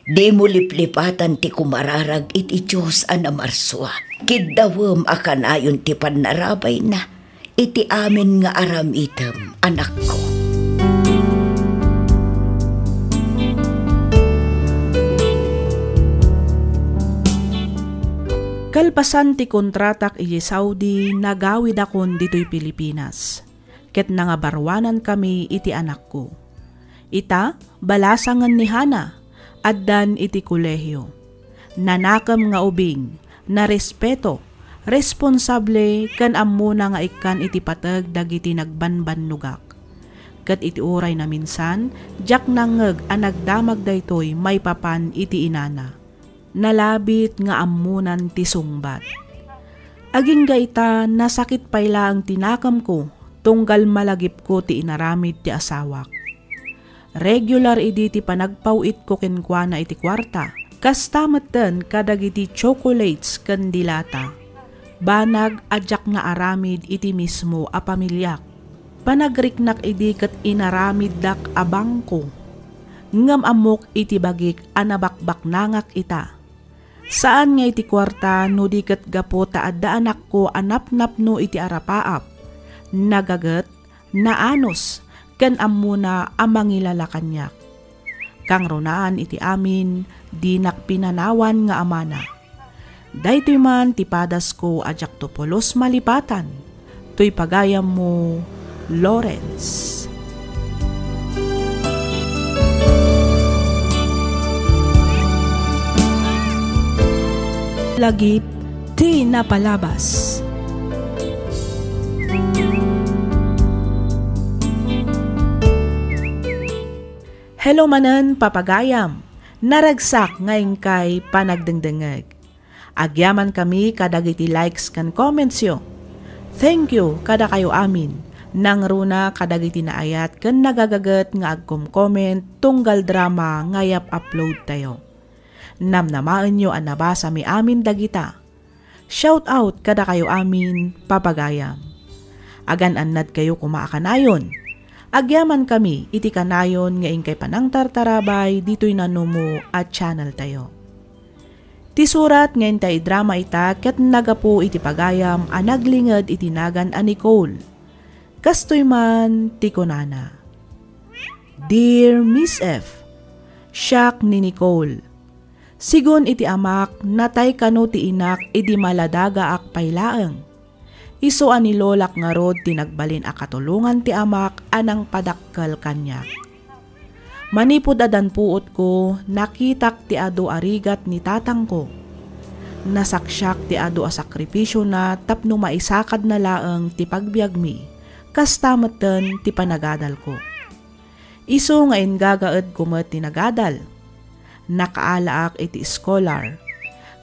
Dimo liplipatan ti kumararag iti Dios a namarsua. Kiddawem a kanayon ti pannarabayna iti amin nga aramidem, anakko. Kalpasan ti kontratak idiay Saudi, nagawidakon ditoy Pilipinas. Ket nangabaruanankami iti anakko. Ita, balasangen ni Hana, addan iti kolehio. Nanakem nga ubing, narespeto, responsable, ken ammona nga ikkan iti pateg dagiti nagbanbannogak. Ket iti uray naminsan, diak nangngeg a nagdamag daytoy maipapan iti inana. Nalabit nga ammonan ti sungbat. Agingga ita, nasakit pay laeng ti nakemko, tunggal malagipko ti inaramid ti asawak. Regular idi ti panagpaw-itko kenkuana iti kuarta. Kasta metten kadagiti chocolates ken dilata. Banag a diak naaramid iti mismo a pamiliak. Panagriknak idi ket inaramiddak a bangko. Ngem ammok iti bagik a nabakbaknangak ita. Saan nga iti kuarta no di ket gapu ta adda anakko a napnapno iti arapaap, nagaget, naanus, ken ammona a mangilala kaniak. Kangrunaan iti amin, dinak pinanawan nga amana. Daytoy man ti padasko a diakto pulos malipatan. Toy pagayammo, Lawrence. Lagip ti napalabas. Hello manen, papagayam. Naragsak nga inkay panagdengdengngeg. Agyamankami kadagiti likes ken commentsyo. Thank you kadakayo amin. Nangruna kadagiti naayat ken nagagaget nga agcom-comment tunggal drama nga iyap-upload tayo. Namnamaenyo a nabasami amin dagita. Shout out kadakayo amin, papagayam. Agan-annadkayo koma a kanayon. Agyamankami iti kanayon nga inkay panangtartarabay ditoy nanumo a channel tayo. Ti surat nga intay idrama ita ket nagapu iti pagayam a naglinged iti nagan a Nicole. Kastoy man ti kunana, "Dear Miss F, siak ni Nicole. Sigun iti amak, natay kano ti inak idi maladagaak pay laeng. Isu a ni lolak ngarud ti nagbalin a katulongan ti amak a nangpadakkel kaniak. Manipud addan puotko, nakitak ti adu a rigat ni tatangko. Nasaksiak ti adu a sakripisiona tapno maisakadna laeng ti pagbiagmi, kasta metten ti panagadalko. Isu nga ingagaedko met ti nagadal. Nakaalaak iti scholar.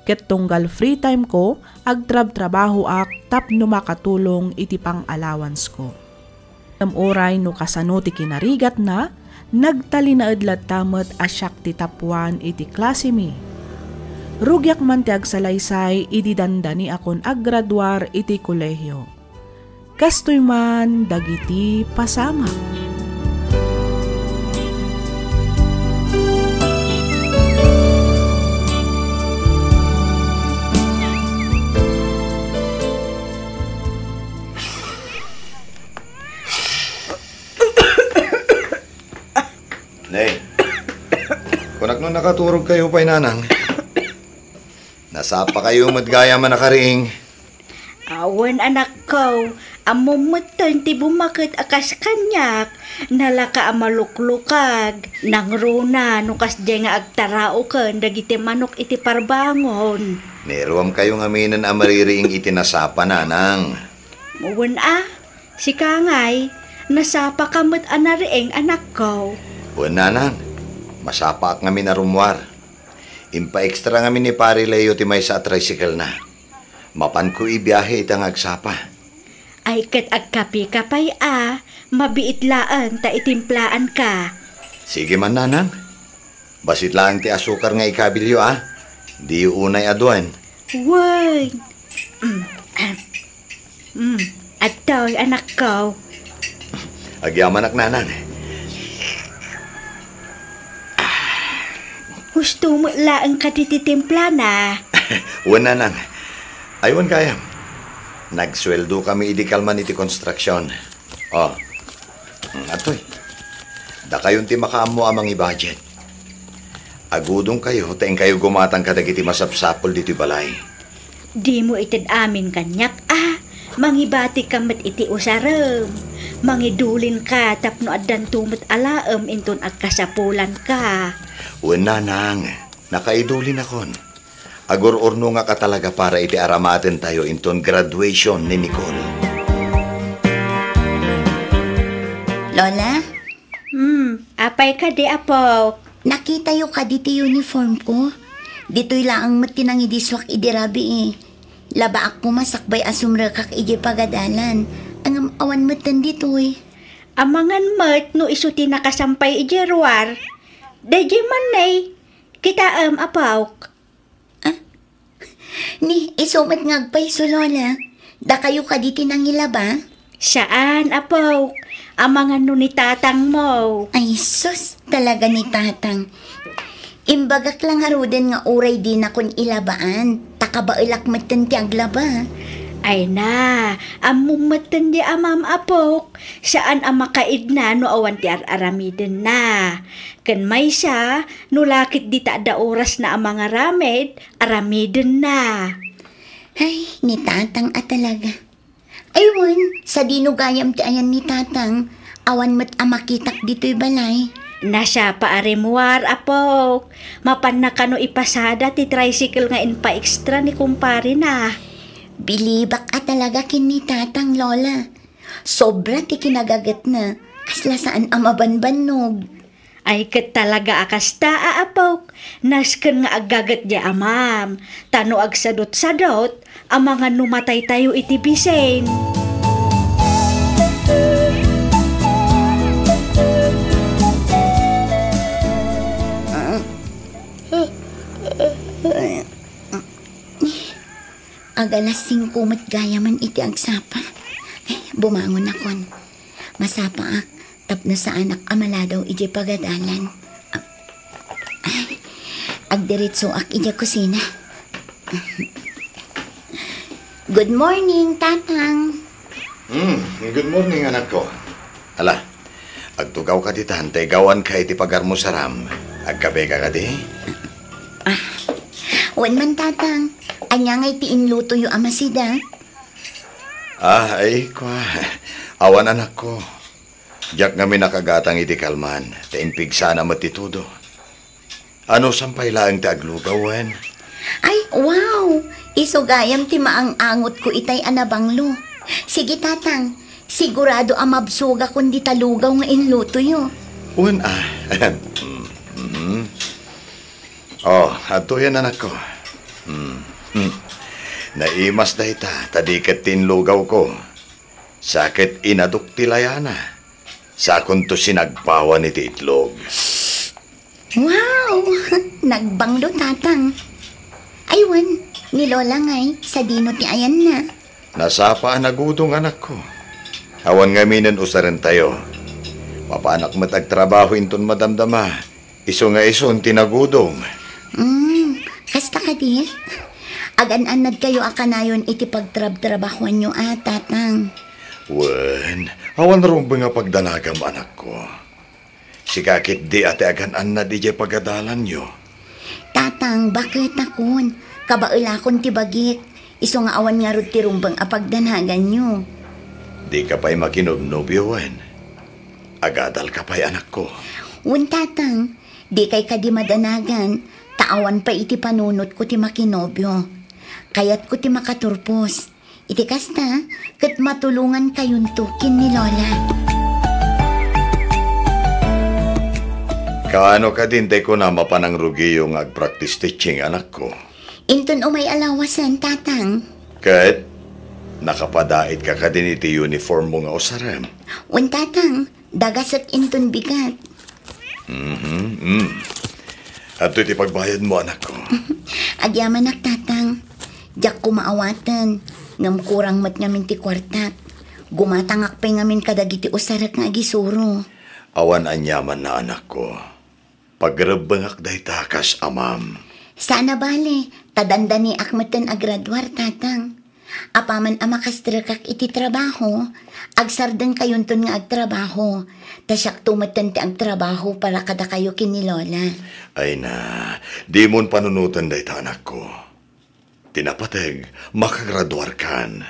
Ket tunggal free time ko, agtrabtrabahoak tapno makatulong iti pang-allowance ko. Ngem uray no kasano ti kinarigatna, nagtalinaed latta met a siak ti tapuan iti klasemi. Rugiak man ti agsalaysay idi dandaniakon aggraduar iti kolehio. Kastoy man dagiti pasamak." Nay, kunak no nakaturogkayo pay, nanang. Nasapakayo met gayam a nakariing. Awan, anakko, Ammom metten ti bumaket a kas kaniak, nalaka a maluklukag, nangruna no kasdiay nga agtaraoken dagiti manok iti parbangon. Ni ruamkayo ngaminen a maririing iti nasapa, nanang. Wen a, sika ngay, nasapaka met a nariing, anakko. Wen, nanang, masapaak ngamin a rummuar. Impaextra ngamin ni Pare Leo ti maysa a tricycle-na. Mapanko ibiahe ita nga agsapa. Ay ket agkapeka pay a, mabiit laeng ta itimplaanka. Sige man, nanang. Bassit laeng ti asukar nga ikabilyo a. Diyo unay a duen. Wen. Mm. Mm. Adtoy, anakko. Agyamanak, nanang. Husto met laeng kadi ti timplana. Wen, nanang. Ay, wen gayam. Nagsueldokami idi kalman iti konstruksion. Oh. Mm, adtoy. Dakayon ti makaammo a mangibudget. Agudongkayo ta inkayo gumatang kadagiti masapsapul ditoy balay. Dimo ited amin kaniak a, mangibatika met iti usarem. Mangidulinka tapno addanto met a laem inton agkasapulanka. Wen, nanang, nakaidulinakon. Agur-urnongak a talaga para iti aramatentayo inton graduation ni Nicole. Lola? Hmm, apay kadi, apo? Nakitayo kadi ti uniform ko? Ditoy laeng met ti nangidisuak idi rabii. Labaak koma sakbay a sumrekak idiay pagadalan. Ngem awan metten ditoy. Amangan met no isu ti nakasampay idiay ruar. Daydiay man, nay. Kitaem, apok. Ah? Ni, isu met nga agpayso, Lola. Dakayo kadi ti nangilaba? Saan, apok. Amangan no ni tatangmo. Ay, sus, talaga ni tatang. Imbagak la ngaruden nga uray dinakon ilabaan, ta kabaelak metten ti aglaba. Ay na, ammom metten di amam, apok. Saan a makaidna no awan ti ar-aramidenna. Ken maysa, no la ket dita adda orasna a mangaramid, aramidenna. Ay, ni tatang a talaga. Ay, wen, sadino gayam ti ayan ni tatang? Awan met a makitak ditoy balay. Nasapa a rimmuar, apok. Mapanna kano ipasada ti tricycle nga impaextra ni kumparena. Bilibak a talaga ken ni tatang, Lola. Sobra ti kinagagetna, kasla saan a mabanbannog. Ay, ket talaga a kasta, a apok. Nasken nga aggaget di amam. Ta no agsadutsadut, amangan no mataytayo iti bisin. Agalas singko met gayamen iti agsapa. Eh, bumangonakon. Masapaak tapno saanak a maladaw idiay pagadalan. Ay, agdiretsoak idiay kusina. Good morning, Tatang. Hmm, good morning, anakko. Ala, agtugawka ditan, ta igawanka iti pagarmusaram. Agkapeka kadi? Ah, wen man, Tatang. Ania ngay ti inlutoyo a masida? Ah, ay, kua. Awan, anakko. Diak ngamin nakagatang iti kalman, ta impigsana met ti todo. Ano, sampay laeng ti aglugaw, wen? Ay, wow! Isu gayam ti maang-angotko itay a nabanglo. Sige, Tatang, sigurado a mabsogakon dita lugaw nga inlutoyo. Wen, ah. Mhm. Oh, adtoyen, anakko. Hmm. Hmm. Naimas dayta, ta di ket ti inlugawko. Sa ket inadok ti layana. Sakonto sinagpawan iti itlog. Wow! Nagbanglo, Tatang. Ay, wen, ni Lola ngay, sadino ti ayanna? Nasapa a nagudong, anakko. Awan ngaminen usarentayo. Mapanak met agtrabaho inton madamdama. Isu nga isun ti nagudong. Mm, kasta kadi? Agan-annadkayo a kanayon iti pagtrabtrabahoanyo a, Tatang. Wen, awan rumbeng a pagdanagam, anakko. Sika ketdi a ti agan-annad idiay pagadalanyo. Tatang, baketakon. Kabaelakon ti bagik. Isu nga awan ngarud ti rumbeng a pagdanaganyo. Dika pay makinobnobio wen? Agadalka pay, anakko. Wen, tatang, dikay kadi madanagan, ta awan pay iti panunotko ti makinobio. Kayatko ti makaturpos. Iti kasta, ket matulongankayonto ken ni Lola. Kaano kadin tay kunam a panangrugiyo nga ag-practice teaching, anakko? Inton umay a lawasen, tatang. Ket nakapadaetka kadin iti uniformmo nga usarem? Wen, tatang, dagasek inton bigat. Mhm, mm. Adtoy ti pagbayadmo, anakko. Agyamanak, tatang. Diak koma awaten, ngem kurang met ngamin ti kuartak. Gumatangak pay ngamin kadagiti usarek nga agisuro. Awan aniamanna, anakko. Pagrebbengak dayta kas amam. Saan a bale, ta dandaniak metten a graduar, tatang. Apaman a makastrekak iti trabaho, agsardengkayonton nga agtrabaho, ta siakto metten ti agtrabaho para kadakayo ken ni Lola. Ay na, dimon panunoten dayta, anakko. Ti napateg, makagraduarkan.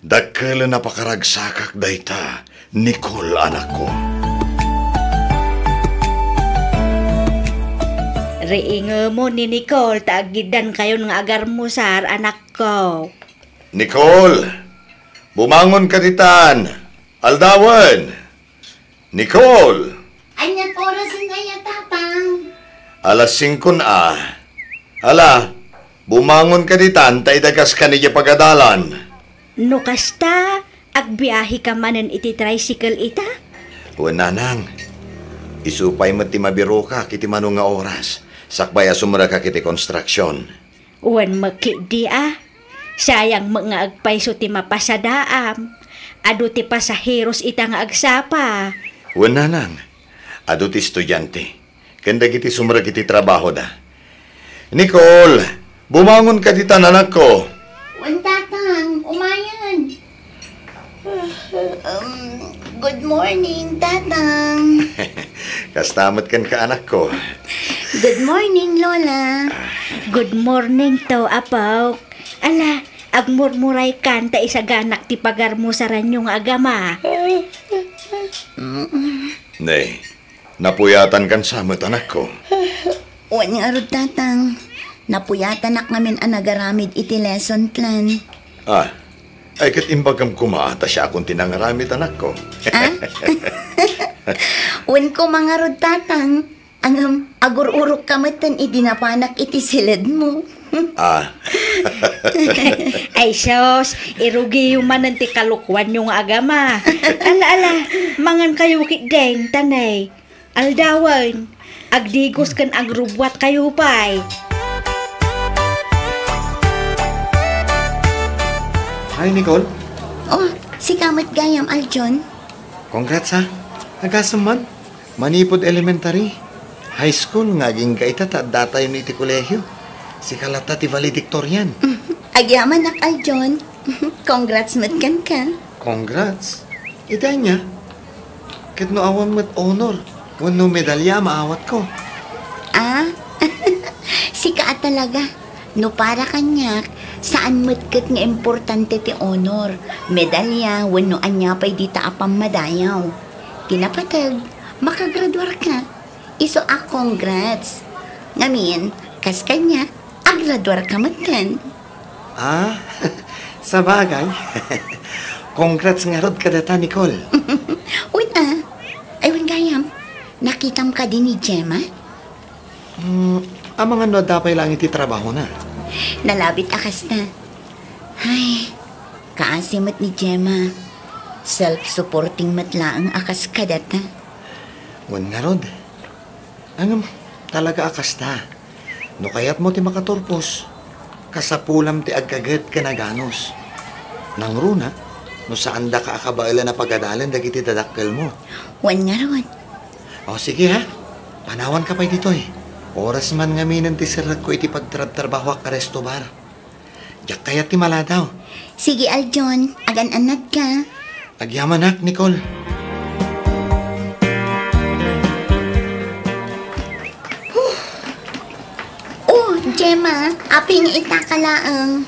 Dakkelen a pakaragsakak dayta, Nicole, anakko. Riingemo ni Nicole ta aggiddankayon nga agarmusar, anakko. Nicole, bumangonka ditan. Aldawen. Nicole! Aniat orasen aya, tatang? Alas singko na. Ala, bumangonka ditan ta idagaska idiay pagadalan. No kasta, agbiaheka manen iti tricycle ita? Wen, nanang. Isu pay met ti mabirokak iti mano nga oras, sakbay a sumrekak iti konstruksion. Wen met ketdi a, sayang met nga agpayso ti mapasadaam. Adu ti pasaheros ita nga agsapa. Wen, nanang, adu ti estudiante, ken dagiti sumrek iti trabahoda. Nicole, bumangonka ditan, anakko. Wen, tatang, umayen. Um, good morning, tatang. Kasta met kenka, anakko. Good morning, Lola. Good morning to, apo. Ala, agmurmuraykan ta isaganak ti pagarmusaranyo nga agama. Mm. Nay, napuyatankan sa met, anakko. Wen ngarud, tatang. Napuyatanak ngamin a nagaramid iti lesson plan. Ah, ay ket imbagam koma ta siakon ti nangaramid, anakko. Ah? Wen koma ngarud, tatang. Ngem, agur-urokka metten idi napanak iti siledmo. Ah. Ay sus, irugiyo manen ti kalokuanyo nga agama. Ala, ala, mangankayo ketdin, tanay. Aldawen, agdigos ken agrubbuatkayo pay. Hi, Nicole. Oh, sika met gayam, Aljon. Congrats, ha. Agasem man. Manipud elementary, high school nga agingga ita ta addatayon iti kolehio. Sika latta ti valedictorian. Agyamanak, Aljon. Congrats met kenka. Congrats. Iti ania? Ket no awan met honor wenno medalya a maawatko? Ah? Sika a talaga. No para kaniak, saan met ket nga importante ti honor, medalya, wenno ania pay dita a pammadayaw. Ti napateg, makagraduarka. Isu a congrats. Ngamin, kas kaniak, agraduarka metten. Ah, sabagay. Congrats ngarud kadata, Nicole. Wen a. Ay, wen gayam, nakitam kadi ni Gemma? Hmm, amangan no adda pay laeng iti trabahona? Nalabit a kasta. Ay, kaasi met ni Gemma. Self-supporting met laeng a kas kadata. Wen ngarud. Ngem, talaga a kasta. No kayatmo ti makaturpos, kasapulam ti agkaget ken aganus. Nangruna, no saandaka a kabaelan a pagadalen dagiti dadakkelmo. Wen ngarud. O, sige, ha? Panawanka pay ditoy. Oras man ngaminen ti serrekko iti pagtrabtrabahoak a resto bar. Diak kayat ti maladaw. Sige, Aljon, agan-annadka. Agyamanak, Nicole. Oh, Gemma, apay nga ita ka laeng?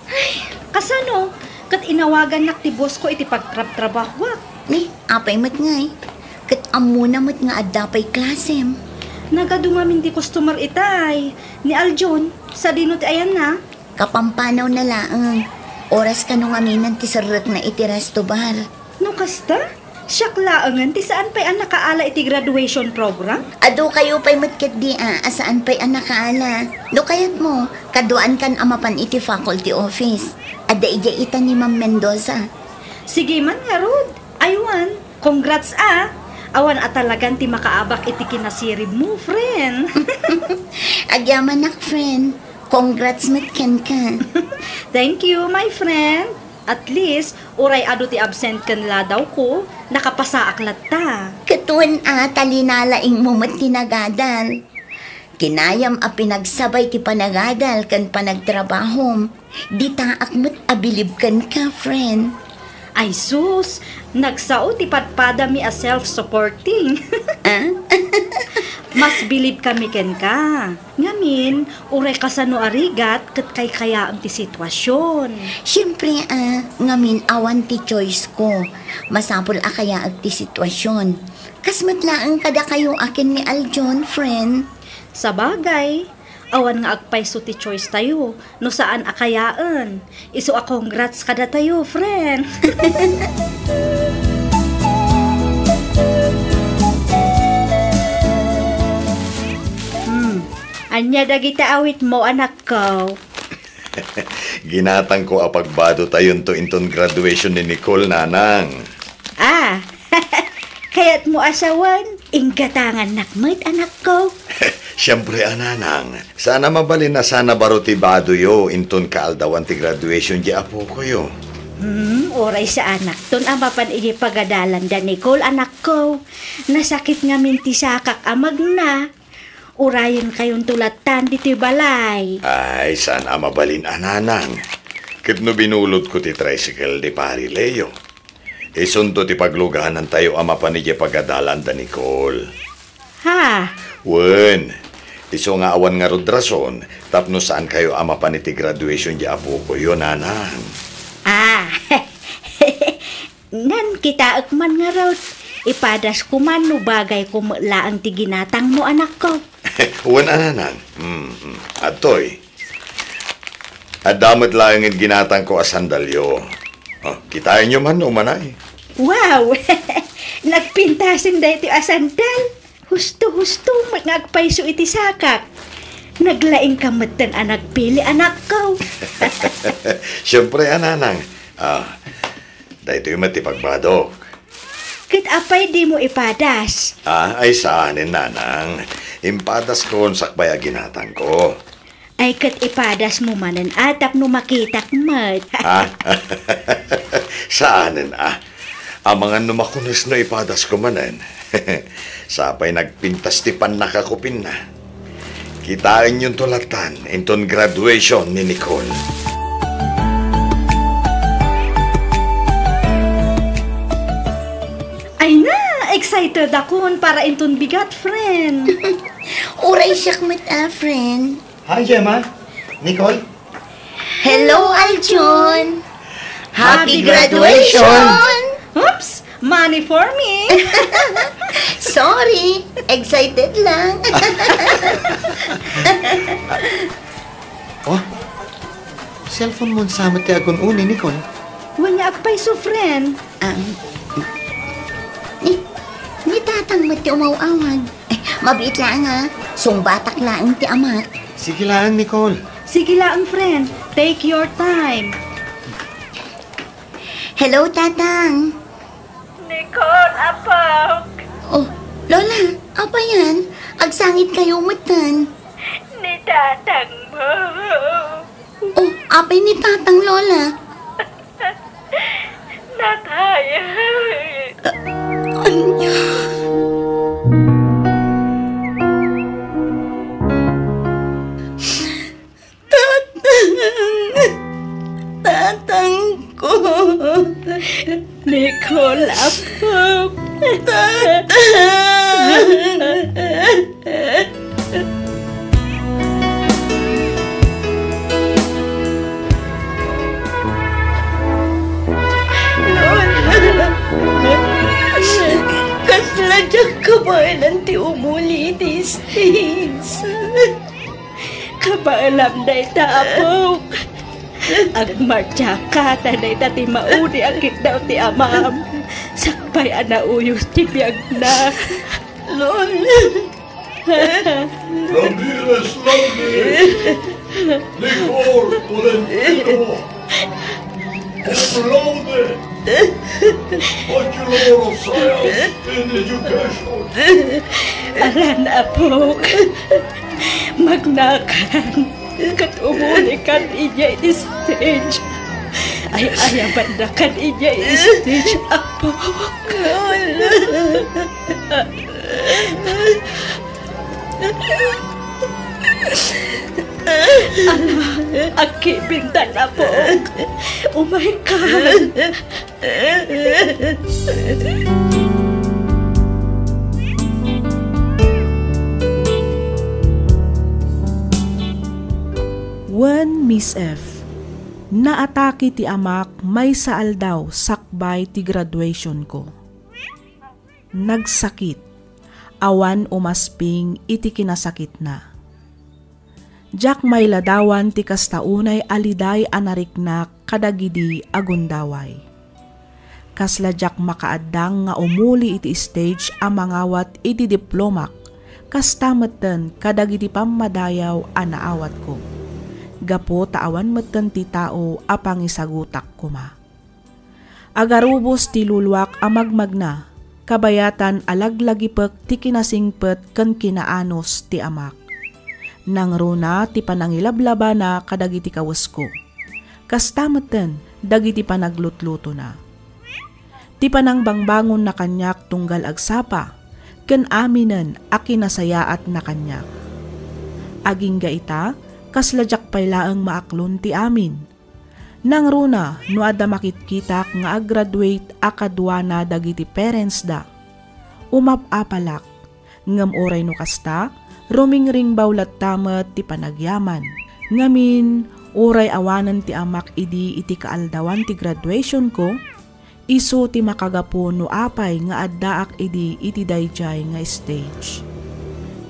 Ay, kasano? Ket inawagannak ti boss ko iti pagtrabtrabahuak. Ni, apay met ngay? Ket ammona met nga adda pay klasem. Nagadu ngamin ti customer itay. Ni Aljon, sadino ti ayanna? Kapampanaw na laeng. Oras kano ngaminen ti serrekna iti resto bar. No kasta, siak laengen ti saan pay a nakaala iti graduation program? Adu kayo pay met ketdi a, a saan pay a nakaala. No kayatmo, kaduaankan a mapan iti faculty office. Adda idiay ita ni Ma'am Mendoza. Sige man ngarud. Aywan, congrats a. Awan a talagan ti makaabak iti kinasiribmo, friend. Agyamanak, friend. Congrats met kenka. Thank you, my friend. At least, uray adu ti absent ken ladawko, nakapasaak latta. Ket wen a, ta linalaingmo met ti nagadal. Kinayam a pinagsabay ti panagadal ken panagtrabahom. Ditaak met a bilib kenka, friend. Ay sus, nagsao ti padpadami a self-supporting. Ah? Mas bilib kami kenka. Ngamin, uray kasano a rigat ket kaykayaem ti sitwasion. Siempre, ah, ngamin awan ti choice ko. Masapul a kayaek ti sitwasion. Kas met laeng kadakayo a ken ni Aljon, friend. Sabagay, awan nga agpayso ti choice tayo no saan a kayaen. Isu a congrats kadatayo, friend. Hmm, ania dagita awitmo, anakko? Ginatangko a pagbadotayonto inton graduation ni Nicole, nanang. Ah, kayatmo a sawen, inggatangannak met, anakko. Siempre a, nanang. Saan a mabalin a sana baro ti badoyo inton kaaldawan ti graduation di apokoyo. Hmm, uray saanakton a mapan iti pagadalan da Nicole, anakko. Nasakit ngamin ti sakak a magna. Urayenkayonto lattan ditoy balay. Ay, saan a mabalin a, nanang. Ket no binulotko ti tricycle di Pari Leo, isunto ti pagluganantayo a mapan idiay pagadalan da Nicole. Ha? Wen, isu nga awan ngarud rason tapno saankayo a mapan iti graduation di apokoyo, nanang. Ah, Nan, kitaek man ngarud. Ipadasko man no bagayko met laeng ti ginatangmo, anakko. Wen a, nanang. Mm, mm. Adtoy. Adda met laeng ginatangko a sandalyo. Oh, kitaenyo man no umanay. Wow! Nagpintasen daytoy a sandal. Husto-husto met nga agpayso iti sakak. Naglaingka metten a nagpili, anakko. Siempre a, nanang. Ah, daytoy met ti pagbadok. Ket apay dimo ipadas? Ah, ay saanen, nanang. Impadaskon sakbay a ginatangko. Ay, ket ipadasmo manen a tapno makitak met. Ha? Saanen a. Amangan no makunes no ipadasko manen. Sapay nagpintas ti pannakakupinna. Kitaenyonto lattan inton graduation ni Nicole. Ay na, excited akon para inton bigat, friend. Uray siak met a, friend. Hi, Gemma. Nicole? Hello, Aljon! Happy graduation! Oops! Money for me! Sorry! Excited lang! Oh? Cellphone mo sa met ti agun-uni, Nicole? Wen nga agpayso, friend. Ah, ni, ni tatang met ti umaw-awag. Eh, mabiit laeng a. Sungbatak laeng ti amak. Sige laeng, Nicole. Sige laeng, friend. Take your time. Hello, Tatang. Nicole, apok. Oh, Lola, apay yan? Agsangit kayo metten. Ni tatang mo. Oh, apay ni Tatang, Lola? Natay. Ania? Tatang. Tatang ko. Nicole, apo. Tatang. Diak kabaelan ti umuli iti stage. Kabaelam dayta, apok. Agmartiaka ta dayta ti maudi a kitdaw ti amam. Sakbay a nauyos ti biagna. Lola. Ramirez Landy, Nicole Tolentino, cum laude, Bachelor of Science in Education. Alan, apok. Magnakan. Ket umulikan idiay stage. Ay, ayabannakan idiay stage, apok. Ala, agkibingtan, apok. Umaykan. Wen Miss F, naatake ti amak maysa aldaw sakbay ti graduationko. Nagsakit. Awan umasping iti kinasakitna. Diak mailadawan ti kasta unay a liday a nariknak kadagidi a gundaway. Kasla diak makaaddang nga umuli iti stage a mangawat iti diplomak, kasta metten kadagiti pammadayaw a naawatko, gapu ta awan metten ti tao a pangisagutak koma. Agarubos ti luluak a magmagna, kabayatan a laglagipek ti kinasingpet ken kinaanus ti amak. Nangruna ti panangilablabana kadagiti kawesko. Kasta metten dagiti panaglutlutona. Ti panangbangbangonna kaniak tunggal agsapa, ken aminen a kinasayaatna kaniak. Agingga ita, kasla diak pay laeng maaklon ti amin. Nangruna no adda makitkitak nga aggraduate a kaduana dagiti parentsda. Umap-apalak, ngem uray no kasta, rumingringbaw latta met ti panagyaman. Ngamin, uray awanen ti amak idi iti kaaldawan ti graduationko, isu ti makagapu no apay nga addaak idi iti daydiay nga stage.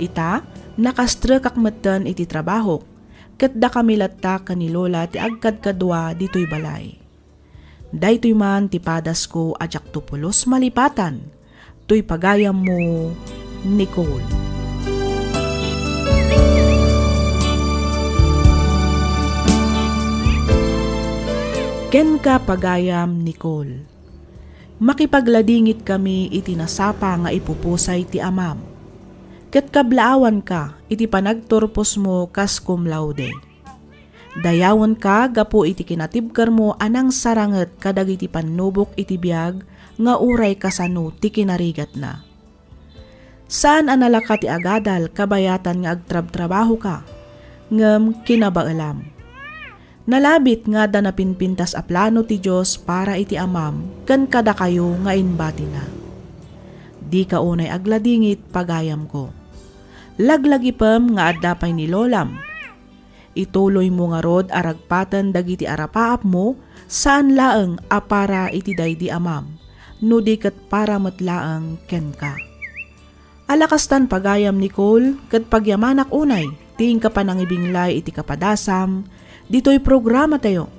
Ita, nakastrekak metten iti trabahok, ket dakami latta ken ni Lola ti agkadkadua ditoy balay. Daytoy man ti padasko a diakto pulos malipatan, toy pagayammo, Nicole. Kenka, pagayam Nicole. Makipagladingit kami iti nasapa nga ipupusay ti amam. Ket kablaawanka iti panagturposmo kas cum laude. Dayawenka gapu iti kinatibkermo a nangsaranget kadagiti pannubok iti biag nga uray kasano ti kinarigatna. Saan a nalaka ti agadal kabayatan nga agtrabtrabahoka, ngem kinabaelam. Nalabit nga adda napinpintas a plano ti Dios para iti amam ken kadakayo nga imbatina. Dika unay agladingit, pagayamko. Laglagipem nga adda pay ni lolam. Ituloymo ngarud a ragpaten dagiti arapaapmo, saan laeng a para iti daydi amam, no di ket para met laeng kenka. Ala kastan, pagayam Nicole, ket pagyamanak unay ti inka panangibinglay iti kapadasam ditoy programatayo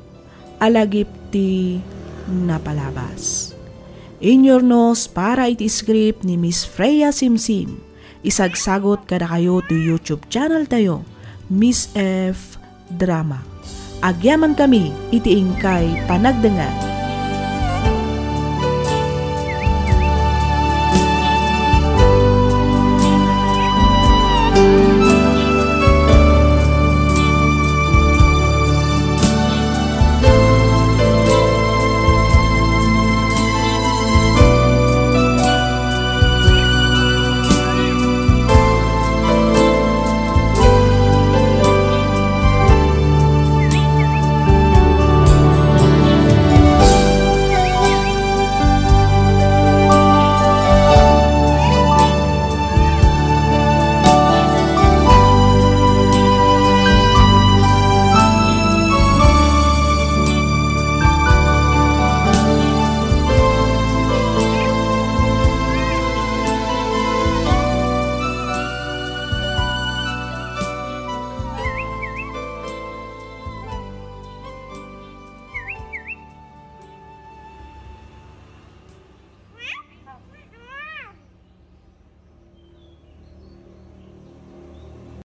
a lagip ti napalabas. Inyurnos para iti script ni Miss Freya Simsim. Isagsagot kadakayo ti YouTube channel tayo, Miss F Drama. Agyamankami iti inkay panagdengngeg.